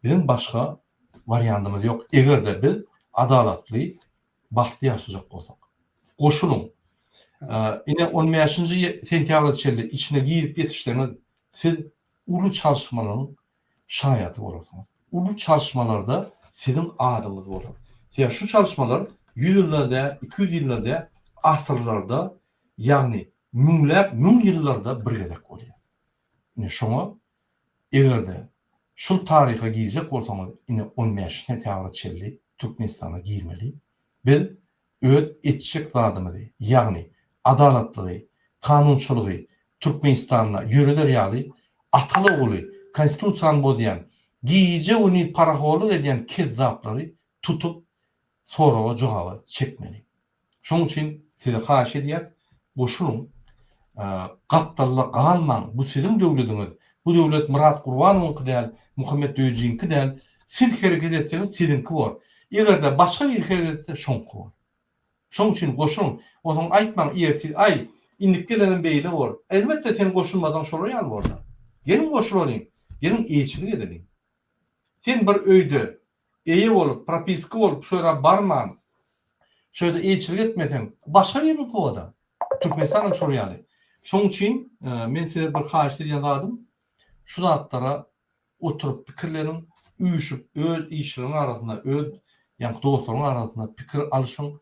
Biziň başga wariandymyz ýok, eger-de biz adalatly, bagtly ýaşajak bolsak. Goşulyň. Ine, on bäşinji sentýabra çenli içine girip ýetişseňiz, Siz uly çalyşmalaryň şaýady bolarsyňyz. Uly çalyşmalarda siziň adyňyz bolar. Sebäbi şu çalyşmalar ýüz ýylda däl, 200 ýylda däl, asyrlarda, ýagny müňläp müň ýyllarda bir gezek bolýar. Ine şoňa eger-de şul taryha girjek bolsaňyz, ine on bäşinji sentýabra çenli Türkmenistana girmeli. Biz öz etjek zadymyzy, ýagny adalatlygy, kanunçylygy Türkmenistanda ýöreder ýaly ataly-oguly konstitusiýany bozýan, gije-gündiz parahorlyk edýän kezzaplary tutup soraga jogaba çekmeli. Şonuň üçin size haýyş edýäs, goşulyň, gapdalda galmaň, bu siziň döwlediňiz, bu döwlet Myrat Gurbanowyňky däl, Muhammet Döwüjiňki däl, siz hereket etseňiz siziňki bor. Eger-de başga biri hereket etse şoňky bor. Şoň üçin goşulyň. Onsoň aýtmaň ertir aý, indiki gelenem beýle bor. Elbetde sen goşulmasaň şolar ýaly borda. Geliň goşulalyň, geliň eýeçilik edeliň. Sen bir öýde eýe bolup, propiska bolup şu ýere barman, şu ýerde eýeçilik etmeseň, başga birini kowada. Türkmenistan hem şol ýaly. Şoň üçin men size bir haýyşt edýän zadym, şu zatlara oturyp pikirleniň, üýşüp öz işleriň arasynda, öz ýaňky dostlaryň arasynda pikir alyşyň,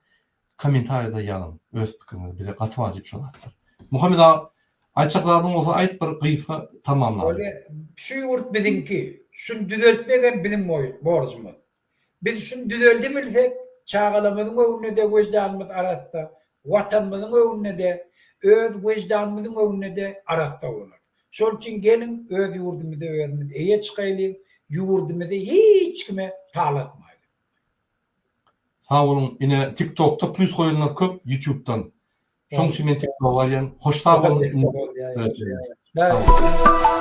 kommentariýada ýazyň öz pikiriňizi, bize gaty wajyp şo zatlar. Muhammet aga, aýtjak zadyň bolsa aýt bir gysga tamamlaly. Bolýa, şu ýurt biziňki, şuny düzeltmek hem biziň borjumyz. Biz şuny düzeldibilsek, çagalarymyzyň öňünde-de wyždanymyz arassa, Watanymyzyň öňünde-de, öz wyždanymyzyň öňünde-de arassa bolar. Şol üçin geliň, öz ýurdumyza özümiz eýe çykaýlyň, ýurdumyzy hiç kime talatmaýlyň. Sag boluň ine tiktokda plýus goýanlar köp ýutubdan. Şoň üçin men tiktoga barýan. Hoş sag boluň. Sag bol.